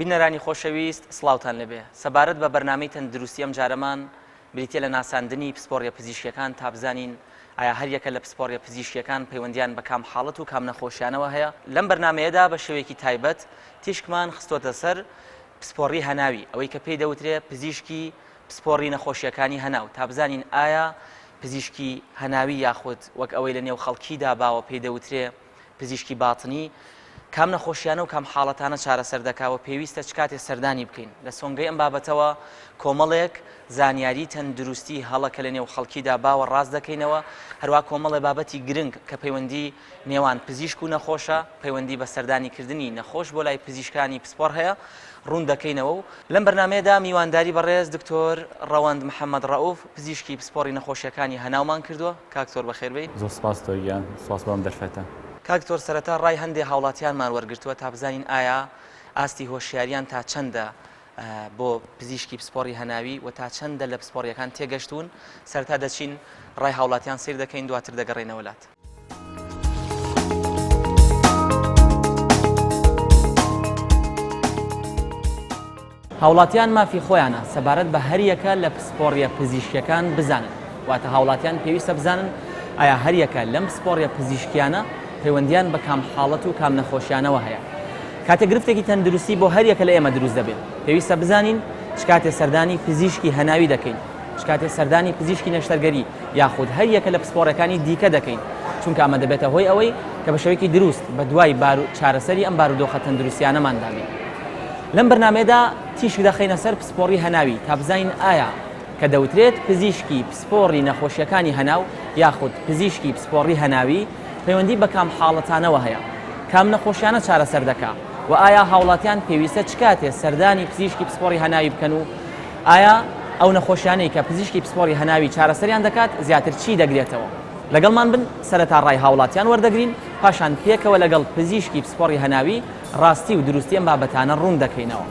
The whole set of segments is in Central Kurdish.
بینەرانی خۆشەویست سڵاوتان لێبێ سەبارەت بە بەرنامەی تەندروستی ئەم جارەمان بریتیە لە ناساندنی پسپۆڕیە پزیشکیەکان تا بزانین ئایا هەریەکە لە پسپۆڕیە پزیشکیەکان پەیوەندیان بە کام حاڵەت و کام نەخۆشیانەوە هەیە لەم بەرنامەیەدا بە شێوەیەکی تایبەت تیشکمان خستۆتە سەر پسپۆڕی هەناوی ئەوەی کە پێی دەوترێ پزیشکی پسپۆڕی نەخۆشیەکانی هەناو تا بزانین ئایا پزیشکی هەناوی یاخود وەک ئەوەی لە نێو خەڵکیدا باوە پێی دەوترێ پزیشکی باتنی کام نەخۆشیانە و کام حاڵەتانە چارەسەر دەکا و پێویستە چ کاتێ سەردانی بکەین؟ لە سۆنگەی ئەم بابەتەوە کۆمەڵێک زانیاری تەندروستی هەڵە کە لە نێو خەڵکیدا باوە ڕاست دەکەینەوە، هەروا کۆمەڵێ بابەتی گرنگ کە پەیوەندی نێوان پزیشک و نەخۆشە، پەیوەندی بە سەردانی کردنی نەخۆش بۆ لای پزیشکانی پسپۆڕ هەیە ڕوون دەکەینەوە و لەم بەرنامەیەدا میوانداری بەڕێز دکتۆر ڕەوەند محەمەد ڕەئوف پزیشکی پسپۆڕی نەخۆشیەکانی هەناومان کردووە. کاک تۆر بەخێر بێی. زۆر سپاس تۆر گیان، سپاس بۆ ئەم دەرفەتە. کاک تۆر سەرەتا ڕای هەندێ هاوڵاتیانمان وەرگرتووە تا بزانین ئایا ئاستی هۆشیاریان تا چەندە بۆ پزیشکی پسپۆڕی هەناوی و تا چەندە لە پسپۆڕیەکان تێگەشتوون، سەرەتا دەچین ڕای هاوڵاتیان سەیر دەکەین دواتر دەگەڕێینەوە لات. هاوڵاتیان مافی خۆیانە سەبارەت بە هەریەکە لە پسپۆڕیە پزیشکیەکان بزانن، واتە هاوڵاتیان پێویستە بزانن ئایا هەریەکە لەم پسپۆڕیە پزیشکیانە پەیوەندیان بە کام حاڵەت و کام نەخۆشیانەوە هەیە. کاتێک گرفتێکی تەندروستی بۆ هەریەکە لە ئێمە دروست دەبێت پێویستە بزانین چ کاتێ سەردانی پزیشکی هەناوی دەکەین، چ کاتێ سەردانی پزیشکی نەشتەرگەری یاخود هەریەکە لە پسپۆڕەکانی دیکە دەکەین، چونکە ئەمە دەبێتە هۆی ئەوەی کە بە شێوەیەکی دروست بە دوای بارو چارەسەری ئەم بارودۆخە تەندروستیانەماندا بین. لەم بەرنامەیەدا تیشک دەخەینە سەر پسپۆڕی هەناوی تا بزانین ئایا کە دەوترێت پزیشکی پسپۆڕی نەخۆشیەکانی هەناو یاخود پزیشکی پسپۆڕی هەناوی پەیوەندی بە کام حاڵەتانەوە هەیە، کام نەخۆشیانە چارەسەر دەکا و ئایا هاوڵاتیان پێویستە چ کاتێ سەردانی پزیشکی پسپۆڕی هەناوی بکەن و ئایا ئەو نەخۆشیانەی کە پزیشکی پسپۆڕی هەناوی چارەسەریان دەکات زیاتر چی دەگرێتەوە؟ لەگەڵمان بن سەرەتا ڕای هاوڵاتیان وەردەگرین پاشان پێکەوە لەگەڵ پزیشکی پسپۆڕی هەناوی ڕاستی و دروستی ئەم بابەتانە ڕوون دەکەینەوە.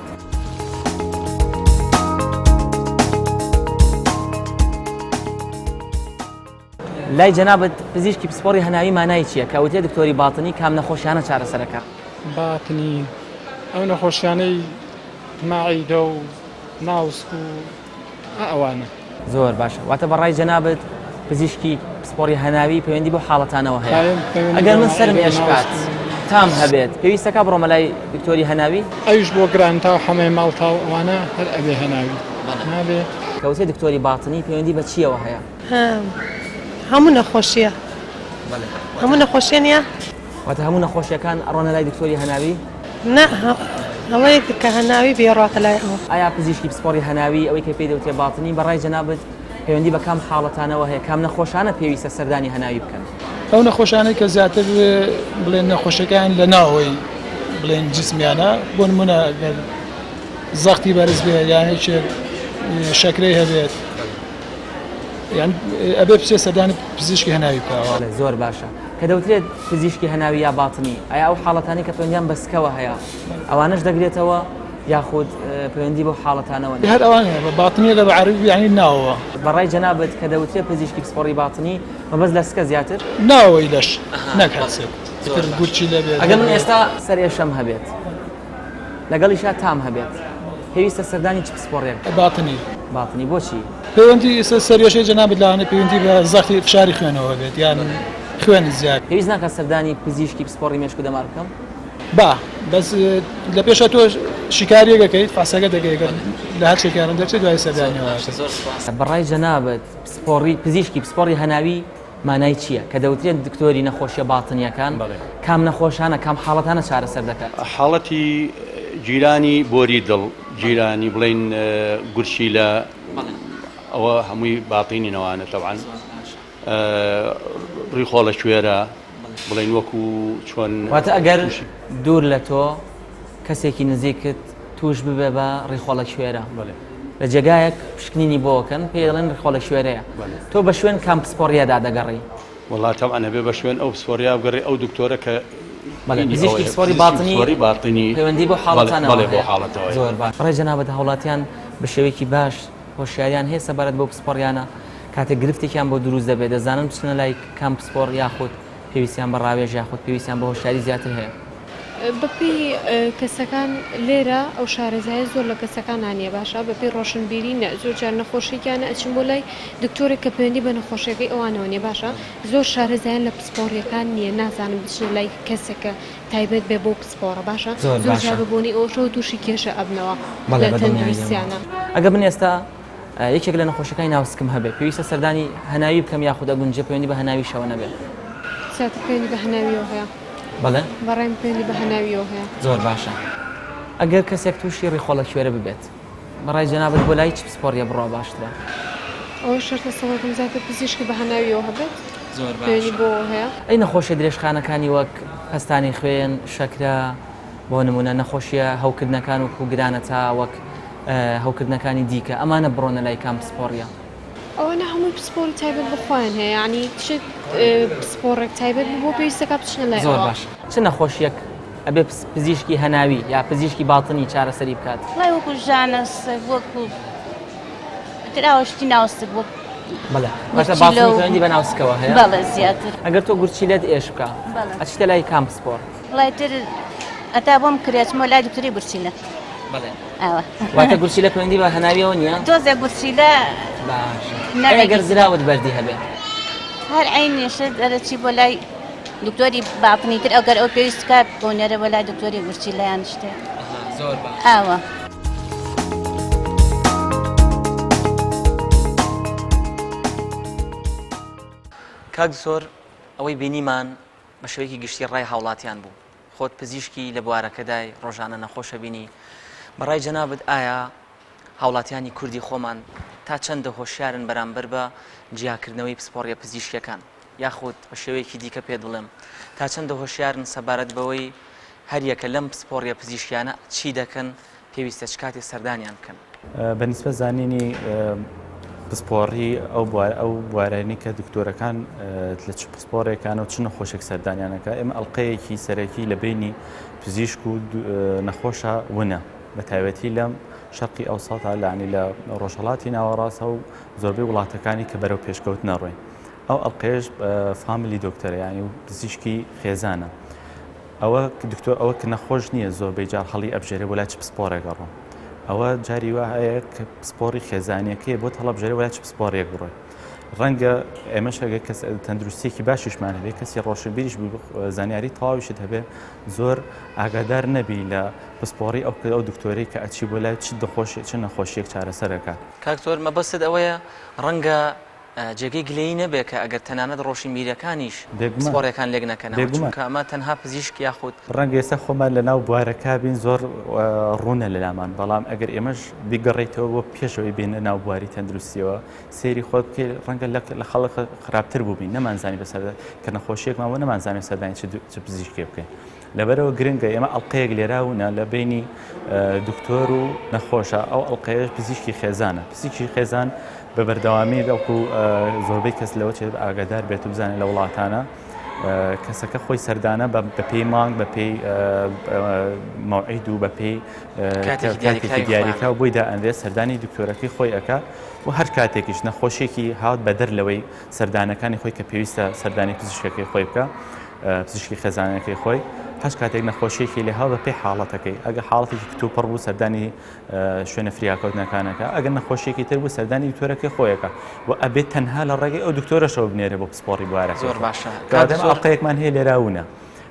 لای جەنابت پزیشکی پسپۆڕی هەناوی مانای چییە؟ کە ئەوترێ دکتۆری باتنی کام نەخۆشیانە چارەسەرەکا؟ باتنی ئەو نەخۆشیانەی مەعیدە و ناوسک و ئەوانە. زۆر باشە واتە بەڕای جەنابت پزیشکی پسپۆڕی هەناوی پەیوەندی بەو حاڵەتانەوە هەیە ئەگەر من سەرم ئێشکات تام هەبێت پێویستەکە بڕۆمە لای دکتۆری هەناوی؟ ئەویش بۆ گرانتا و حەمەی ماڵتا و ئەوانە هەر ئەبێ هەناوی نابێ. کەوتێ دکتۆری باتنی پەیوەندی بە چییەوە هەیە؟ هەموو نەخۆشیە هەموو نەخۆشیە نیە؟ واتە هەموو نەخۆشیەکان ئەڕۆنە لای دکتۆری هەناوی؟ نا ئەوەی کە هەناوی بێ ڕاتە لای ئەوە. ئایا پزیشکی پسپۆڕی هەناوی ئەوەی کە پێی دەوترێ باتنی بەڕای جەنابت پەیوەندی بە کام حاڵەتانەوە هەیە کام نەخۆشانە پێویستە سەردانی هەناوی بکەن؟ ئەو نەخۆشانەی کە زیاتر بڵێن نەخۆشەکان لە ناوەوەی بڵێن جسمیانە بۆ نمونە گەر زەختی بەرز بێ یان یەکێک شەکرەی هەبێت یان ئەبێ بچێ سەردانی پزیشکی هەناوی بکەوە. زۆر باشە کە دەوترێت پزیشکی هەناوی یا باتنی ئایا ئەو حاڵەتانەی کە پەیوەندیان بە سکەوە هەیە ئەوانەش دەگرێتەوە یاخود پەیوەندی بەو حاڵەتانەوە نییە؟ هەر ئەوانەیە بە باتنی لە بە عەرەبی یانی ناوەوە. بە ڕای جەنابت کە دەوترێت پزیشکی پسپۆڕی باتنی مەبەست لە سکە زیاتر؟ ناوەوەی لەش نەک هەر سک ئیتر گورچیلە بێت. ئەگەر من ئێستا سەرئێشەم هەبێت لەگەڵیشا تام هەبێت پێویستە سەردانی چ پسپۆڕێک بکەم؟ باتنی. باتنی بۆچی؟ پەیوەندی ئێستا سەرئێشەی جەنابت لەوانەیە پەیوەندی بە زەختی فشاری خوێنەوە بێت یان خوێنت زیاد. پێویست ناکات سەردانی پزیشکی پسپۆڕی مێشک و دەمار بکەم؟ با بەس لە پێشا تۆ شیکاریەک ئەکەیت فەحسەکە دەکەی گەر لە هەر شتێکیان دەرچێت دوای سەردانی زۆر زۆر سوپاس. بەڕای جەنابت پسپۆڕی پزیشکی پسپۆڕی هەناوی مانای چییە؟ کە دەوترێت دکتۆری نەخۆشیە باتنیەکان کام نەخۆشانە کام حاڵەتانە چارەسەر دەکات؟ حاڵەتی گیرانی بۆری دڵ، گیرانی بڵێین گورچیلە ئەوە هەمووی باتینی نەوانە تەبعەن ڕیخۆڵە کوێرە بڵێین وەکو چۆن واتە ئەگەر دوور لە تۆ کەسێکی نزیکت توش ببێ بە ڕیخۆڵە کوێرە لە جێگایەک پشکنینی بۆ کەن پێی دەڵێن ڕیخۆڵە کوێرەیە تۆ بە شوێن کام پسپۆڕیەدا دەگەڕێی؟ وەڵا تەبعەن ئەبێ بە شوێن ئەو پسپۆڕیا بگەڕێ ئەو دکتۆرە کە بەڵێ پزیشکی پسپۆڕی باتنی باتنی پەیوەندی بۆ حاڵەتانەوە بەڵێ بۆ حاڵەتەوە زۆر باش بەڕێز جەنابت هاوڵاتیان بە شێوەیەکی باش هۆشیاریان هەیە سەبارەت بەو پسپۆڕیانە کاتێک گرفتێکیان بۆ دروست دەبێت دەزانن بچنە لای کام پسپۆڕ یاخود پێویستیان بە ڕاوێژ یاخود پێویستیان بە هۆشیاری زیاتر هەیە؟ بەپێی کەسەکان لێرە ئەو شارەزایە زۆر لە کەسەکانا نیە باشە بەپێی ڕۆشنبیری نە زۆر جار نەخۆشیەکیانە ئەچن بۆ لای دکتۆرێک کە پەیوەندی بە نەخۆشیەکەی ئەوانەوە نیە باشە زۆر شارەزایان لە پسپۆڕیەکان نیە نازانن بچنە لای کەسێک کە تایبەت بێ بەو پسپۆڕە باشە زۆر زۆر جار باشە. بە بۆنەی ئەوەشەوە توشی کێشە ئەبنەوە بەڵێ لە بە دڵنیاییەوە. تەندروستیانە. ئەگەر من ئێستا یەکێک لە نەخۆشیەکانی ناو سکم هەبێ پێویستە سەردانی هەناوی بکەم یاخود ئەگونجێ پەیوەندی بە هەناویشەوە نەبێ؟ زیاتر پەیوەندی بە هەناویەوە هەیە. بەڵێ؟ بەڕای من پەیوەندی بە هەناویەوە هەیە. زۆر باشە ئەگەر کەسێک تووشی ڕیخۆڵە کوێرە ببێت بەڕای جەنابت بۆ لای چ پسپۆڕیە بڕوا باشترە؟ ئەوە شەرتە سەڵەکەم زیاتر پزیشکی بە هەناویەوە هەبێت زۆر پەیوەندی باشە بۆوە هەیە. ئەی نەخۆشیە درێژخانەکانی وەک پەستانی خوێن، شەکرە، بۆ نموونە نەخۆشیە هەوکردنەکان وەکو گرانەتا وەک هەوکردنەکانی دیکە ئەمانە بڕۆنە لای کام پسپۆڕیە؟ ئەوانە هەمووی پسپۆڕی تایبەت بە خۆیان هەیە یانی چ پسپۆڕێک تایبەت بوو بۆ پێویستەکە بچنە لای زۆر ئەوە. باش چ نەخۆشیەک ئەبێ پزیشکی هەناوی یا پزیشکی باتنی چارەسەری بکات؟ وەڵای وەکو ژانە سک وەکو ئیتر ئاوە شتی ناو سک وەک بەڵێ واتە گورچیلە باتنی و پەیوەندی بە ناو سکەوە هەیە؟ بەڵێ زیاتر. ئەگەر تۆ گورچیلەت ئێش بکا بەڵێ. ئەچیتە لای کام پسپۆڕ؟ وەڵای تر هەتا بۆم کرێ ئەچمەوە لای دکتۆری گورچیلە. بەڵێ. ئاوا. واتە گورچیلە پەیوەندی بە هەناویەوە نییە؟ تۆزێ گورچیلە باشە. ئەی ئەگەر زراوت بەردی هەبێ؟ هەر عەینی شت دەرەچی بۆ لای دکتۆری باتنی تر ئەگەر ئەو پێویست کات بۆ نێرە بۆ لای دکتۆری گورچیلە یان شتێ. زۆر باش. ئاوا. کاک دکتۆر ئەوەی بینیمان بە شێوەیەکی گشتی ڕای هاوڵاتیان بوو خۆت پزیشکی لە بوارەکەدای ڕۆژانە نەخۆشە بینی بە ڕای جەنابت ئایا هاوڵاتیانی کوردی خۆمان تا چەندە هۆشیارن بەرامبەر بە جیاکردنەوەی پسپۆڕیە پزیشکیەکان یاخود بە شێوەیەکی دیکە پێت بڵێم تا چەندە هۆشیارن سەبارەت بەوەی هەریەکە لەم پسپۆڕیە پزیشکیانە چی دەکەن پێویستە چ کاتێ سەردانیان بکەن؟ بە نیسبەت زانینی پسپۆڕی ئەو بوار ئەو بوارانەی کە دکتۆرەکان لە چ پسپۆڕێکان و چ نەخۆشێک سەردانیانەکە ئێمە ئەڵلقەیەکی سەرەکی لە بینی پزیشک و نەخۆشە ونە بە تایبەتی لەم شەرقی ئەوسەتا لانی لە ڕۆژهڵاتی ناوەڕاستە و زۆربەی وڵاتەکانی کە بەرەو پێشکەوت نەڕۆین ئەو ئەڵلقەیەش family doctor ە یانی و پزیشکی خێزانە ئەوە دکتۆر ئەوە کە نەخۆش نییە زۆربەی جار هەڵی ئەبژێرێ بۆ لای چ پسپۆڕێک ئەڕۆم ئەوە جاری وا هەیە کە پسپۆڕی خێزانیەکەی بۆت هەڵەبژێرێ بۆ لای چ پسپۆڕێک بڕۆی ڕەنگە ئێمەش ئەگەر کەس تەندروستیەکی باشیشمان هەبێ کەسی ڕۆشنبیریش زانیاری تەواویشت هەبێ زۆر ئاگادار نەبی لە پسپۆڕی ئەو ئەو دکتۆرەی کە ئەچی بۆ لای چ دەخۆشی چ نەخۆشیەک چارەسەرەکات. کاک تۆر مەبەستت ئەوەیە ڕەنگە جێگەی گلەیی نەبێ کە ئەگەر تەنانەت ڕۆشنبیرەکانیش بێگومان پسپۆڕیەکان لێک نەکەنەوە بێگومان. چونکە ئەمە تەنها پزیشک یاخود. ڕەنگە ئێستا خۆمان لە ناو بوارەکە بین زۆر ڕوونە لە لامان بەڵام ئەگەر ئێمەش بیگەڕێیتەوە بۆ پێشەوەی بێینە ناو بواری تەندروستیەوە سەیری خۆت بکەی ڕەنگە لە خەڵک خراپتر بووبین نەمانزانی بەسەر کە نەخۆشیەکمان بوو نەمانزانی سەردانی چ پزیشکێ بکەین لەبەرئەوە گرنگە ئێمە ئەڵقەیەک لێراونە لە بەینی دکتۆر و نەخۆشە ئەو ئەڵقەیەش پزیشکی خێزانە پزیشکی خێزان بە بەردەوامی بەڵکو زۆربەی کەس لەوە چێت ئاگادار بێت و بزانێت لە وڵاتانە کەسەکە خۆی سەردانە بە پێی مانگ بە پێی مەوعید و بە پێی کاتێکی دیاریکراو بۆی دائەنرێت سەردانی دکتۆرەکەی خۆی ئەکا و هەر کاتێکیش نەخۆشیێکی هات بەدەر لەوەی سەردانەکانی خۆی کە پێویستە سەردانی پزیشکەکەی خۆی بکە پزیشکی خێزانەکەی خۆی هەچ کاتێک نەخۆشیێکی لێ هاو بەپێی حاڵەتەکەی ئەگە حاڵەتێکی کتوپڕ بوو سەردانی شوێنە فریاکەوتنەکانەکە ئەگەر نەخۆشیێکی تر بوو سەردانی دکتۆرەکەی خۆیەکە و ئەبێت تەنها لە ڕێگەی ئەو دکتۆرەشەوە بنێرێ بۆ پسپۆڕی بوارەکە زۆر باشە کاتێک ئەڵقەیەکمان هەیە لێراونە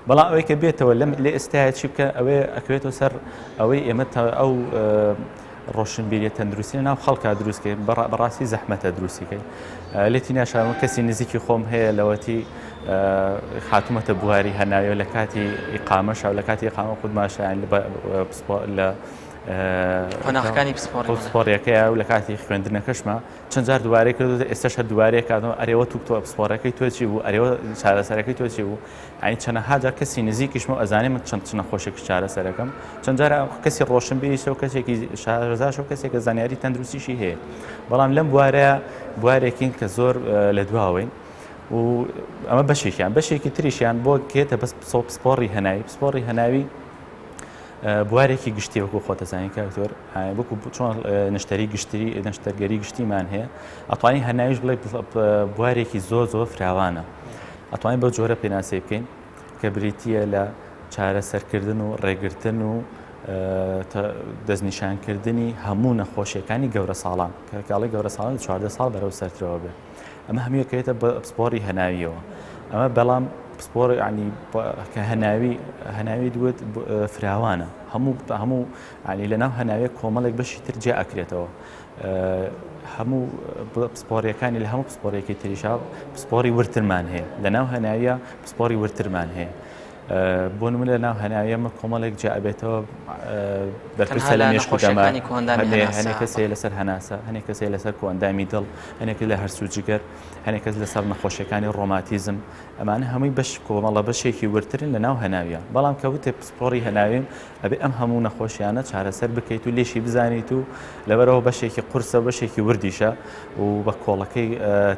بەڵام ئەوەی کە بێتەوە لەم لە ئێستاە چی بکە ئەوێ ئەکەوێتەوە سەر ئەوەی ئێمە ئەو ڕۆشنبیریە تەندروستی ناو خەڵکا دروست کەین بەڕاستی زەحمەتە دروستی کەین لێتی ناشارم کەسی نزیکی خۆم هەیە لەوەتی خاتومەتە بواری هەناویەوە لە کاتی ئیقامەشا و لە کاتی ئیقامە خودماشیان لە قۆناغەکانی پسپۆڕیەکەیە و لە کاتی خوێندنەکەشما چەند جار دووارەی کردو ئێستاش هەر دووارەیە کاتەوە ئەرێوە تو تۆ پسپۆڕەکەی تۆ چی بوو ئەرێوە چارەسەرەکەی تۆ چی بوو یانی چەنەها جار کەسی نزیکیشمە و ئەزانێ من چەند چ نەخۆشێک چارەسەرەکەم چەند جار کەسی ڕۆشنبیریشە و کەسێکی شارەزاشە و کەسێکە زانیاری تەندروستیشی هەیە بەڵام لەم بوارە بوارێکین کە زۆر لە دواوەین و ئەمە بەشێکیان بەشێکی تریشیان بۆ کێتە بەس پسپۆڕی هەناوی پسپۆڕی هەناوی بوارێکی گشتی وەکو خۆتەزانی کاکتۆر وەکو چۆن نەشتەری گشتی نەشتەرگەری گشتیمان هەیە ئەتوانی هەناویش بڵێ بوارێکی زۆر زۆر فراوانە ئەتوانین بەو جۆرە پێناسەی بکەین کە بریتییە لە چارەسەرکردن و ڕێگرتن و دەستنیشانکردنی هەموو نەخۆشیەکانی گەورە ساڵان کە کاڵی گەورە ساڵان 14 ساڵ بەرەو سەرترەوە بێ ئەمە هەمووی کەوێتە پسپۆڕی هەناویەوە ئەمە بەڵام پسپۆڕ ینی کە هەناوی هەناوی دوت فراوانە هەموو هەموو ینی لەناو هەناوێک کۆمەڵێک بەشی تر جیا ئەکرێتەوە هەموو پسپۆڕیەکانی لە هەموو پسپۆڕێکی تریشا پسپۆڕی ورترمان هەیە لە ناو هەناویە پسپۆڕی ورترمان هەیە بۆ نمونە لە ناو هەناویە مە کۆمەڵێک جیا ئەبێتەوە بەرپرسە لە مێشک و دەمار هەنێک کەس هەیە لەسەر هەناسە هەنێک کەس هەیە لەسەر کۆئەندامی دڵ هەنێک لە هەرس و جگەر هەنێک کەس لەسەر نەخۆشیەکانی ڕۆماتیزم ئەمانە هەمووی بەش کۆمەڵە بەشێکی وردترن لە ناو هەناویە بەڵام کە وتێ پسپۆڕی هەناویم ئەبێ ئەم هەموو نەخۆشیانە چارەسەر بکەیت و لێشی بزانیت و لەبەرەوە بەشێکی قورسە و بەشێکی وردیشە و بە کۆڵەکەی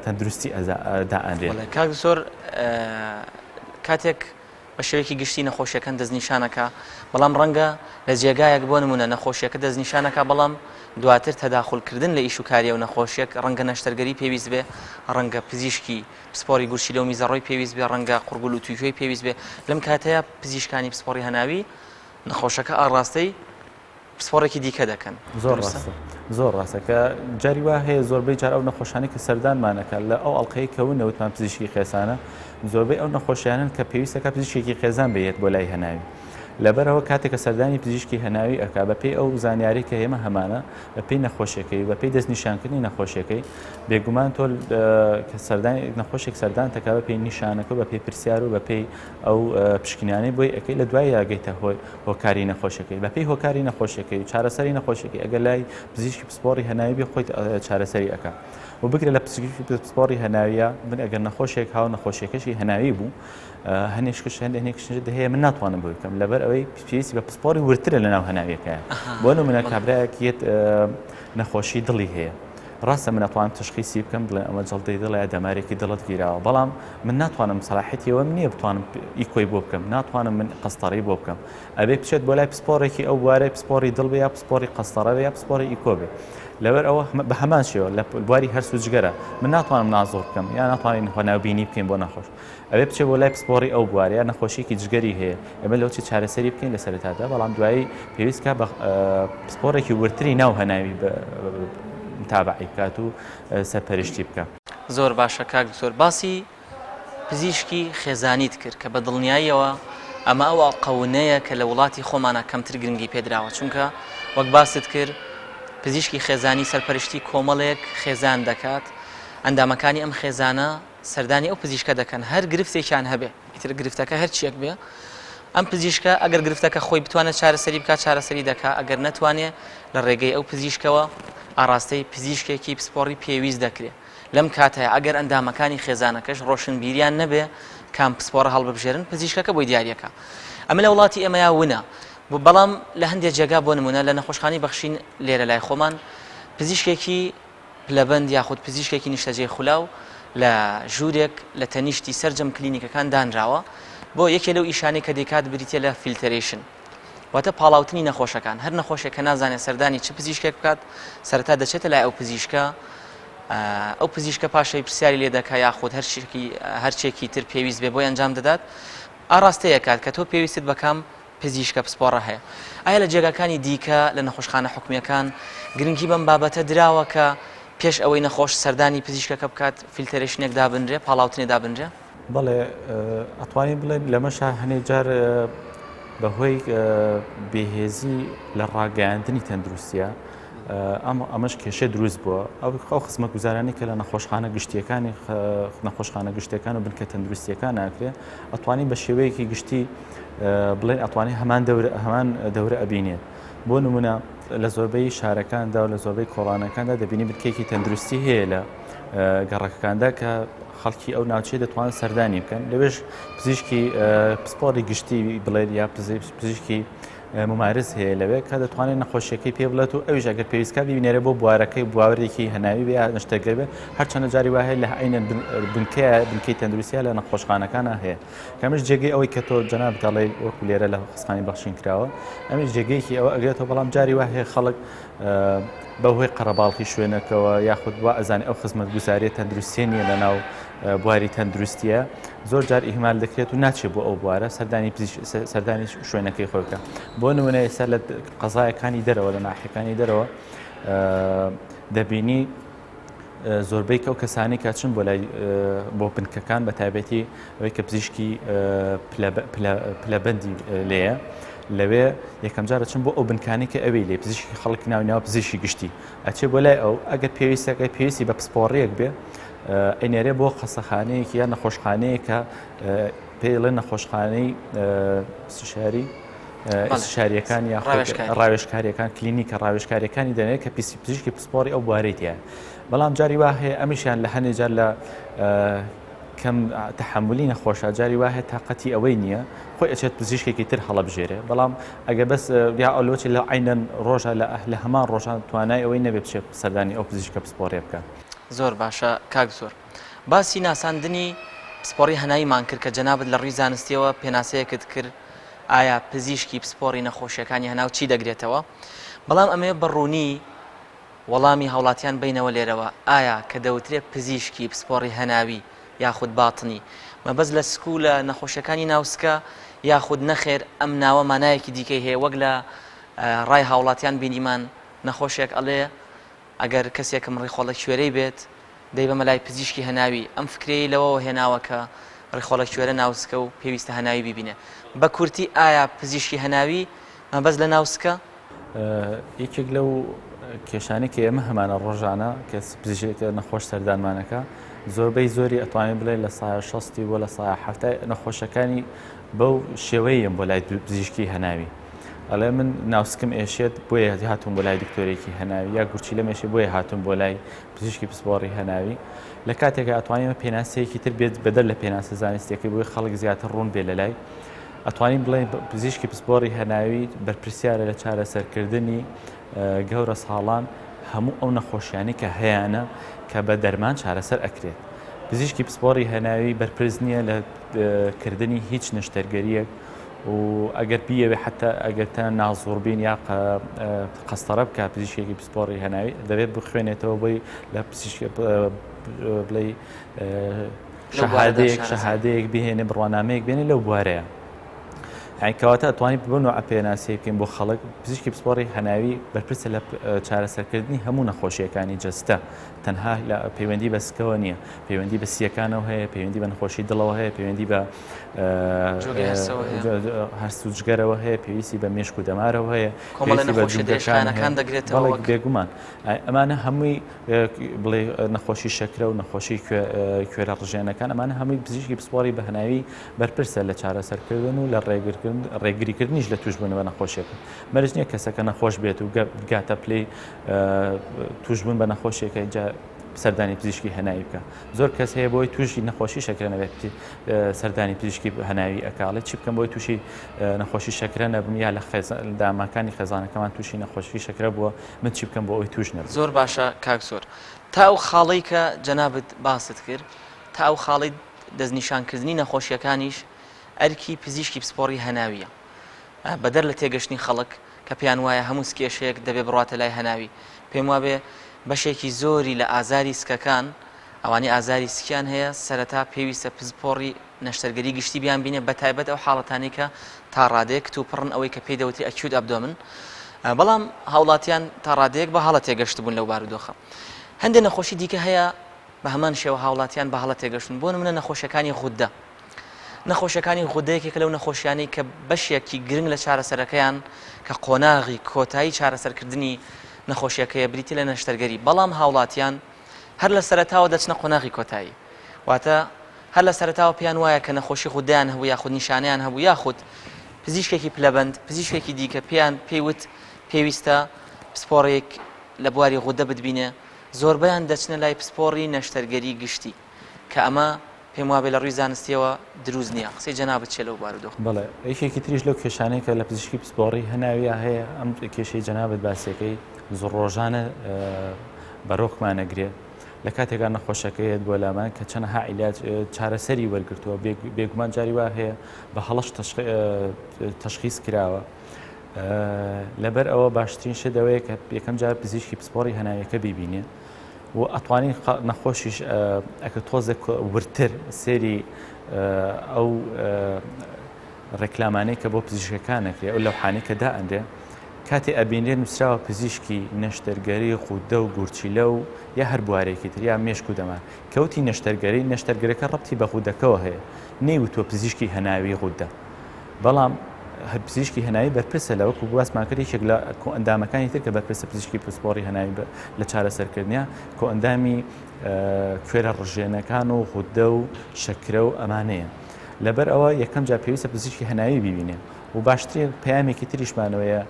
تەندروستی دائەنرێت. کاک دکتۆر کاتێک بە شێوەیەکی گشتی نەخۆشیەکان دەستنیشانەکا بەڵام ڕەنگە لە جێگایەک بۆ نمونە نەخۆشیەکە دەستنیشانەکا بەڵام دواتر تەداخول کردن لە ئیش و کاری ئەو نەخۆشیەک ڕەنگە نەشتەرگەری پێویست بێ ڕەنگە پزیشکی پسپۆری گورچیلە و میزەڕۆی پێویست بێ ڕەنگە قوڕگول و تویکوێی پێویست بێ لەم کاتەیە پزیشکانی پسپۆڕی هەناوی نەخۆشەکە ئاڕاستەی پسپۆڕێکی دیکە دەکەن. زۆر ڕاستە زۆر ڕاستە کە جاری وا هەیە زۆربەی جار ئەو نەخۆشانی کە سەردانمانەکە لە ئەو ئەڵلقەی کە نەوتمان پزیشکی خێزانە زۆربەی ئەو نەخۆشیانن کە پێویستەکە پزیشکێکی خێزان بێت بۆ لای هەناوی لەبەرەوە کاتێک کە سەردانی پزیشکی هەناوی ئەک بە پێی ئەو زانیاری کە ئێمە هەمانە بە پێی نەخۆشیەکەی بە پێی دەستنیشانکردنی نەخۆشیەکەی بێگومان تۆ کە سەردانی نەخۆشێک سەردان تەکا بە پێی نیشانەکە بە پێی پرسیار و بە پێی ئەو پشکنانەی بۆی ئەەکەی لە دوای یاگەیتە هۆی هۆکاری نەخۆشیەکەی بەپێی هۆکاری نەخۆشیەکەی و چارەسەری نەخۆشیەکەی ئەگەر لای پزیشکی پسپۆڕی هەناوی بێ خۆی چارەسەری ئەکا و بگرە لە پزیشکی پسپۆڕی هەناویە من ئەگەر نەخۆشێک هاو نەخۆشیەکەشی هەناوی بوو هەنێشکش هەندێک هەنێکش هەیە من ناتوانم بۆی بکەم لەبەر ئەوەی پێویستی بە پسپۆڕی ورترە لە ناو هەناویەکە بۆ نمونە کابرایەک یەت نەخۆشی دڵی هەیە ڕاستە من ئەتوانم تەشخیسی بکەم بڵێم ئەمە جەڵدەی دڵە یا دەمارێکی دڵت گیراوە بەڵام من ناتوانم سەلاحیەتی ئەوەم نییە بتوانم ئیکۆی بۆ بکەم ناتوانم من قەستەڕی بۆ بکەم ئەبێ بچێت بۆ لای پسپۆڕێکی ئەو بوارەی پسپۆڕی دڵ بێ یا پسپۆڕی قەستەڕە بێ یا پسپۆڕی ئیکۆ بێ لەبەر ئەوە بە هەمان شێوە لە بواری هەرس و جگەرە من ناتوانم نازۆر بکەم یا ناتوانین خۆناوبینی بکەین بۆ نەخۆش ئەبێ بچێ بۆ لای پسپۆڕی ئەو بوارە یا نەخۆشیەکی جگەری هەیە ئێمە لەوچی چارەسەری بکەین لە سەرەتادا بەڵام دوایی پێویست کا بە پسپۆڕێکی وردتری ناو هەناوی متابعی بکات و سەرپەرشتی بکە. زۆر باشە کاک دکتۆر باسی پزیشکی خێزانیت کرد کە بە دڵنیاییەوە ئەمە ئەو ئەڵقەونەیە کە لە وڵاتی خۆمانە کەمتر گرنگی پێدراوە چونکە وەک باست کرد پزیشکی خێزانی سەرپەرشتی کۆمەڵێک خێزان دەکات ئەندامەکانی ئەم خێزانە سەردانی ئەو پزیشکە دەکەن هەر گرفتێکیان هەبێ ئیتر گرفتەکە هەر چیەک بێ ئەم پزیشکە ئەگەر گرفتەکە خۆی بتوانێت چارەسەری بکات چارەسەری دەکا ئەگەر نەتوانێ لە ڕێگەی ئەو پزیشکەوە ئاراستەی پزیشکێکی پسپۆڕی پێویست دەکرێ لەم کاتەیە ئەگەر ئەندامەکانی خێزانەکەش ڕۆشنبیریان نەبێ کام پسپۆڕە هەڵببژێرن پزیشکەکە بۆی دیاریەکە ئەمە لە وڵاتی ئێمەیا ونە بەڵام لە هەندێک جێگا بۆ نمونە لە نەخۆشخانەی بەخشین لێرە لای خۆمان پزیشکێکی پلەبەند یاخود پزیشکێکی نیشتەجێی خولاو لە ژوورێک لە تەنیشتی سەرجەم کلینیکەکان دانراوە بۆ یەکێ لەو ئیشانەی کە دەیکات بریتیە لە filtration واتە پاڵاوتنی نەخۆشەکان هەر نەخۆشێک کە نازانێت سەردانی چ پزیشکێک بکات سەرەتا دەچێتە لای ئەو پزیشکە ئەو پزیشکە پاشەی پرسیاری لێ دەکا یاخود هەرچێکی تر پێویست بێ بۆی ئەنجام دەدات ئاراستەیە کات کە تۆ پێویستت بەکام پزیشکە پسپۆڕە هەیە. ئایا لە جێگاکانی دیکە لە نەخۆشخانە حکومییەکان گرنگی بەم بابەتە دراوە کە پێش ئەوەی نەخۆش سەردانی پزیشکەکە بکات filtration ێک دابنرێ، پاڵاوتنێ دابنرێ؟ بەڵێ ئەتوانین بڵێن لەمەشا هەنێ جار بەهۆی بێهێزی لە ڕاگەیاندنی تەندروستیە ئەم ئەمەش کێشە دروست بووە ئەو ئەو خزمەتگوزارانی کە لە نەخۆشخانە گشتیەکانی نەخۆشخانە گشتەکان و بنکە تەندروستیەکان ناکرێ ئەتوانین بە شێوەیەکی گشتی بڵێن ئەتوانێت هەمان دەورە هەمان دەورە ئەبینێت بۆ نمونە لە زۆربەی شارەکاندا و لە زۆربەی کۆڵانەکاندا دەبینی بنکێکی تەندروستی هەیە لە گەڕەکەکاندا کە خەڵکی ئەو ناوچەیە دەتوان سەردانی بکەن لەوێش پزیشکی پسپۆری گشتی بڵێت یا پزیشکی ممارس هەیە لەوێ کە دەتوانێت نەخۆشیەکەی پێ بڵێت و ئەویش ئەگەر پێویستکە بینێرە بۆ بوارەکەی بواورێکی هەناوی بێ نەشتەرگەر بێ هەرچەندە جاری وایە لە عینە بنکەیە بنکەی تەندروستیە لە نەخۆشخانەکانە هەیە کەمش جێگەی ئەوەی کە تۆ جەنابت ئەڵێی وەکو لێرە لە خستانی بەخشین کراوە ئەمیش جێگەیەکی ئەوە ئەگرێتەوە بەڵام جاری وا هەیە خەڵک بە هۆی قەرەباڵخی شوێنەکەوە یاخود وا ئەزانێ ئەو خزمەتگوزاریە تەندروستیە نییە لە ناو بواری تەندروستیە. زۆر جار ئیهمال دەکرێت و ناچێت بۆ ئەو بوارە سەردانی سەردانی شوێنەکەی خۆی بکە بۆ نمونە ئێستا لە قەزایەکانی دەرەوە لە ناحیەکانی دەرەوە دەبینی زۆربەی کەو کەسانی کە چن بۆ لای بۆ بنکەکان بە تایبەتی ئەوەی کە پزیشکی پلەبەندی لێیە لەوێ یەکەم جارە چن بۆ ئەو بنکانی کە ئەوی لێ پزیشکی خەڵک ناو ناو پزیشکی گشتی ئەچێ بۆ لای ئەو ئەگەر پێویستەکەی پێویستی بە پسپۆڕیەک بێ ئەینێرێ بۆ خەسەخانەیەکی یا نەخۆشخانەیە کە پێڵێ نەخۆشخانەی استشاری استشاریەکان یا ڕاوێژکاریەکان کلینیکە ڕاوێژکاریەکانی دەنێت کە پیسی پزیشکی پسپۆڕی ئەو بوارەی تیایە بەڵام جاری وا هەیە ئەمیشیان لە هەنێ جار لە کەم تەحملی نەخۆشە جاری وا هەیە تاقەتی ئەوەی نییە خۆی ئەچێت پزیشکێکی تر هەڵەبژێرێ بەڵام ئەگە بەس یا ئەلۆچی لە عینەن ڕۆژە لە لە هەمان ڕۆژان توانای ئەوەی نەبێ بچێت سەردانی ئەو پزیشکە پسپۆڕیە بکات. زۆر باشە کاک زۆر باسی ناساندنی پسپۆڕی هەناویمان کرد کە جەنابت لە ڕووی زانستیەوە پێناسەیەکت کرد ئایا پزیشکی پسپۆڕی نەخۆشیەکانی هەناو چی دەگرێتەوە بەڵام ئەمەوێ بە ڕوونی وەڵامی هاوڵاتیان بەینەوە لێرەوە ئایا کە دەوترێ پزیشکی پسپۆڕی هەناوی یاخود باتنی مەبەست لە سک و لە نەخۆشیەکانی ناو سکە یاخود نەخێر ئەم ناوە مانایەکی دیکەی هەیە وەک لە ڕای هاوڵاتیان بینیمان نەخۆشێک ئەڵێ ئەگەر کەسێکم ڕیخۆڵە کوێرەی بێت دەیبەمە لای پزیشکی هەناوی، ئەم فکرەیەی لەوەوە هێناوە کە ڕیخۆڵە کوێرە ناوسکە و پێویستە هەناوی بیبینێ. بە کورتی ئایا پزیشکی هەناوی مەبەست لە ناوسکە؟ یەکێک لەو کێشانەی کە ئێمە هەمانە ڕۆژانە کە پزیشک نەخۆش سەردانمانەکە زۆربەی زۆری ئەتوانین بڵێ لە سایە شەستی بۆ لە سایە حەفتای نەخۆشەکانی بەو شێوەیەم بۆ لای پزیشکی هەناوی ئەڵێ من ناوسکم ئێشێت بۆیە هاتووم بۆ لای دکتۆرێکی هەناوی یا گورچیلەم ئێشێ بۆیە هاتووم بۆ لای پزیشکی پسپۆڕی هەناوی لە کاتێکا ئەتوانین پێناسەیەکی تر بێت بەدەر لە پێناسە زانستیەکەی بۆی خەڵک زیاتر ڕوون بێ لە لای ئەتوانین بڵێن پزیشکی پسپۆڕی هەناوی بەرپرسیارە لە چارەسەرکردنی گەورە ساڵان هەموو ئەو نەخۆشیانی کە هەیانە کە بە دەرمان چارەسەر ئەکرێت پزیشکی پسپۆڕی هەناوی بەرپرس نییە لە کردنی هیچ نەشتەرگەریەک و ئەگەر بیەوێ حتا ئەگەر تا نازوڕبین یا قەستەڕە بکە پزیشکێکی پسپۆڕی هەناوی دەبێت بخوێنێتەوە بۆی لە پزیشک بڵێ شەهادەیەک شەهادەیەک بهێنێ بڕوانامەیەک بێنێ لەو بوارەیە یعنی کەواتە ئەتوانین بۆ نوع پێناسەی بکەین بۆ خەڵک پزیشکی پسپۆڕی هەناوی بەرپرسە لە چارەسەرکردنی هەموو نەخۆشیەکانی جەستە تەنها لە پەیوەندی بە سکەوە نییە پەیوەندی بە سیەکانەوە هەیە پەیوەندی بە نەخۆشی دڵەوە هەیە پەیوەندی بە هەرس و جگەرەوە هەیە پێویستی بە مێشک و دەمارەوە هەیە کۆمەڵە نەخۆشی درێژخایەنەکان دەگرێتەوە بێگومان ئەمانە هەمووی بڵێ نەخۆشی شەکرە و نەخۆشی کوێرە ڕژێنەکان ئەمانە هەمووی پزیشکی پسپۆڕی بەهناوی بەرپرسە لە چارەسەرکردن و لە ڕێگریکردنیش لە توشبوون بە نەخۆشیەکە مەرج نییە کەسەکە نەخۆش بێت و بگاتە پلەی توشبوون بە نەخۆشیەکە سەردانی پزیشکی هەناوی بکە زۆر کەس هەیە بۆی تووشی نەخۆشی شەکرە نەبێت سەردانی پزیشکی هەناوی ئەکاڵێ چی بکەم بۆی تووشی نەخۆشی شەکرە نەبم یا لە داماکانی خێزانەکەمان تووشی نەخۆشی شەکرە بووە من چی بکەم بۆ ئەوی توش نەبم زۆر باشە کاک زۆر تا ئەو خاڵەی کە جەنابت باست کرد تا ئەو خاڵی دەستنیشانکردنی نەخۆشیەکانیش ئەرکی پزیشکی پسپۆڕی هەناویە بەدەر لە تێگەشتنی خەڵک کە پێیان وایە هەموو سکێشەیەک دەبێ بڕواتە لای هەناوی، پێم وابێ بەشێکی زۆری لە ئازاری سکەکان، ئەوانەی ئازاری سکیان هەیە سەرەتا پێویستە پسپۆڕی نەشتەرگەری گشتی بیانبینێ بەتایبەت ئەو حاڵەتانەی کە تا ڕادەیەک کتوپڕن ئەوەی کە پێی دەوترێ acute abdomen بەڵام هاوڵاتیان تا ڕادەیەک بە هەڵە تێگەشتبوون لەو بارودۆخە. هەندێک نەخۆشی دیکە هەیە بە هەمان شێوە هاوڵاتیان بە هەڵە تێگەشتوون بۆ نمونە نەخۆشیەکانی غودە نەخۆشیەکانی غودە یەکێکە لەو نەخۆشیانەی کە بەشێکی گرنگ لە چارەسەرەکەیان کە قۆناغی کۆتایی چارەسەرکردنی نەخۆشیەکەیە بریتی لە نەشتەرگەری بەڵام هاوڵاتیان هەر لە سەرەتاوە دەچنە قۆناغی کۆتایی واتە هەر لە سەرەتاوە پێیان وایە کە نەخۆشی غودەیان هەبوو یاخود نیشانەیان هەبوو یاخود پزیشکێکی پلەبەند پزیشکێکی دیکە پێیان پێی وت پێویستە پسپۆڕێک لە بواری غودە بتبینێ زۆربەیان دەچنە لای پسپۆڕی نەشتەرگەری گشتی کە ئەمە پێم وابێ لە ڕووی زانستیەوە دروست نییە قسەی جەنابت چیە لەو بارودۆخە؟ بەڵێ یەکێکی تریش لەو کێشانەی کە لە پزیشکی پسپۆڕی هەناویا هەیە ئەم کێشەی جەنابت باسیەکەی زۆر ڕۆژانە بەرۆکمان ئەگرێ لە کاتێکا نەخۆشەکە یەت بۆ لامان کە چەنەها عیلاج چارەسەری وەرگرتووە بێگومان جاری وا هەیە بە هەڵەش تەشخیص کراوە لەبەر ئەوە باشترین شت ئەوەیە کە یەکەم جار پزیشکی پسپۆڕی هەناویەکە بیبینێ و ئەتوانین نەخۆشیش ئەکە تۆزێک وردتر سێری. ئەو ڕێکلامانەی کە بۆ پزیشکەکان ئەکرێ ئەو لەوحانەی کە دائەنرێ کاتێ ئەبینرێ نووسراوە پزیشکی نەشتەرگەری غودە و گورچیلە و یا هەر بوارێکی تر یا مێشک و دەمار کەوتی نەشتەرگەری نەشتەرگەرەکە ڕەبتی بە غودەکەوە هەیە نەیوتووە پزیشکی هەناوی غودە بەڵام هەر پزیشکی هەناوی بەرپرسە لە وەکو باسمان کرد یەکێک لە کۆئەندامەکانی تر کە بەرپرسە پزیشکی پسپۆڕی هەناوی لە چارەسەرکردنیە کۆئەندامی کوێرە ڕژێنەکان و غودە و شەکرە و ئەمانەیە لەبەر ئەوە یەکەم جار پێویستە پزیشکی هەناوی بیبینێ و باشترین پەیامێکی تریشمانەوەیە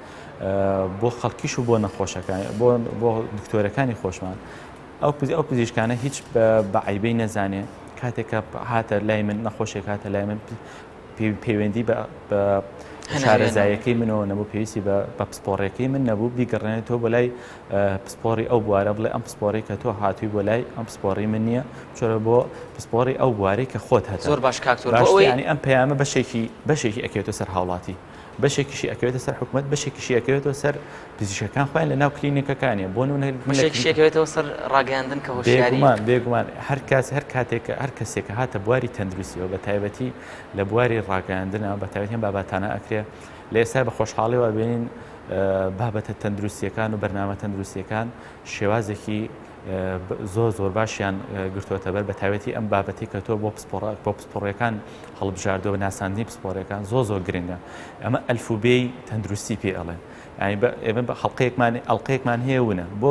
بۆ خەڵکیش و بۆ نەخۆشەکان بۆ بۆ دکتۆرەکانی خۆشمان ئەو ئەو پزیشکانە هیچ بە عیبەی نەزانێ کاتێک کە هاتە لای من نەخۆشێک هاتە لای من پەیوەندی بە شارەزایەکەی منەوە نەبوو پێویستی بە پسپۆڕەکەی من نەبوو بیگەڕێنێتەوە بۆ لای پسپۆڕی ئەو بوارە بڵێ ئەم پسپۆڕی کە تۆ هاتووی بۆ لای ئەم پسپۆڕی من نییە بچۆرە بۆ پسپۆڕی ئەو بوارەی کە خۆت هەتە زۆر باش کاک تۆر بۆ ئەوەی یانی ئەم پەیامە بەشێکی بەشێکی ئەکەوێتە سەر هاوڵاتی بەشێکیشی ئەکەوێتە سەر حکومەت بەشێکیشی ئەکەوێتەوە سەر پزیشکەکان خۆیان لە ناو کلینیکەکانیە بۆ نمونە بەشێکیشی ئەکەوێتەوە سەر ڕاگەیاندن کە هۆشیاری بێگومان بێگومان هەر کاس هەر کاتێک هەر کەسێک کە هاتە بواری تەندروستیەوە بە تایبەتی لە بواری ڕاگەیاندنە بە تایبەتی ئەم بابەتانە ئەکرێ لە ئێستا بە خۆشحاڵیەوە بینین بابەتە تەندروستیەکان و بەرنامە تەندروستیەکان شێوازێکی زۆر زۆر باشیان گرتووەتە بەر بە تایبەتی ئەم بابەتی کە تۆ بۆ پسپۆڕ بۆ پسپۆڕیەکان هەڵبژاردەوە ناساندنی پسپۆڕیەکان زۆر زۆر گرنگە ئەمە ئەلفوبێی تەندروستی پێ ئەڵێن یعنی ئێمە بە حەڵقەیەکمان ئەڵلقەیەکمان هەیە ونە بۆ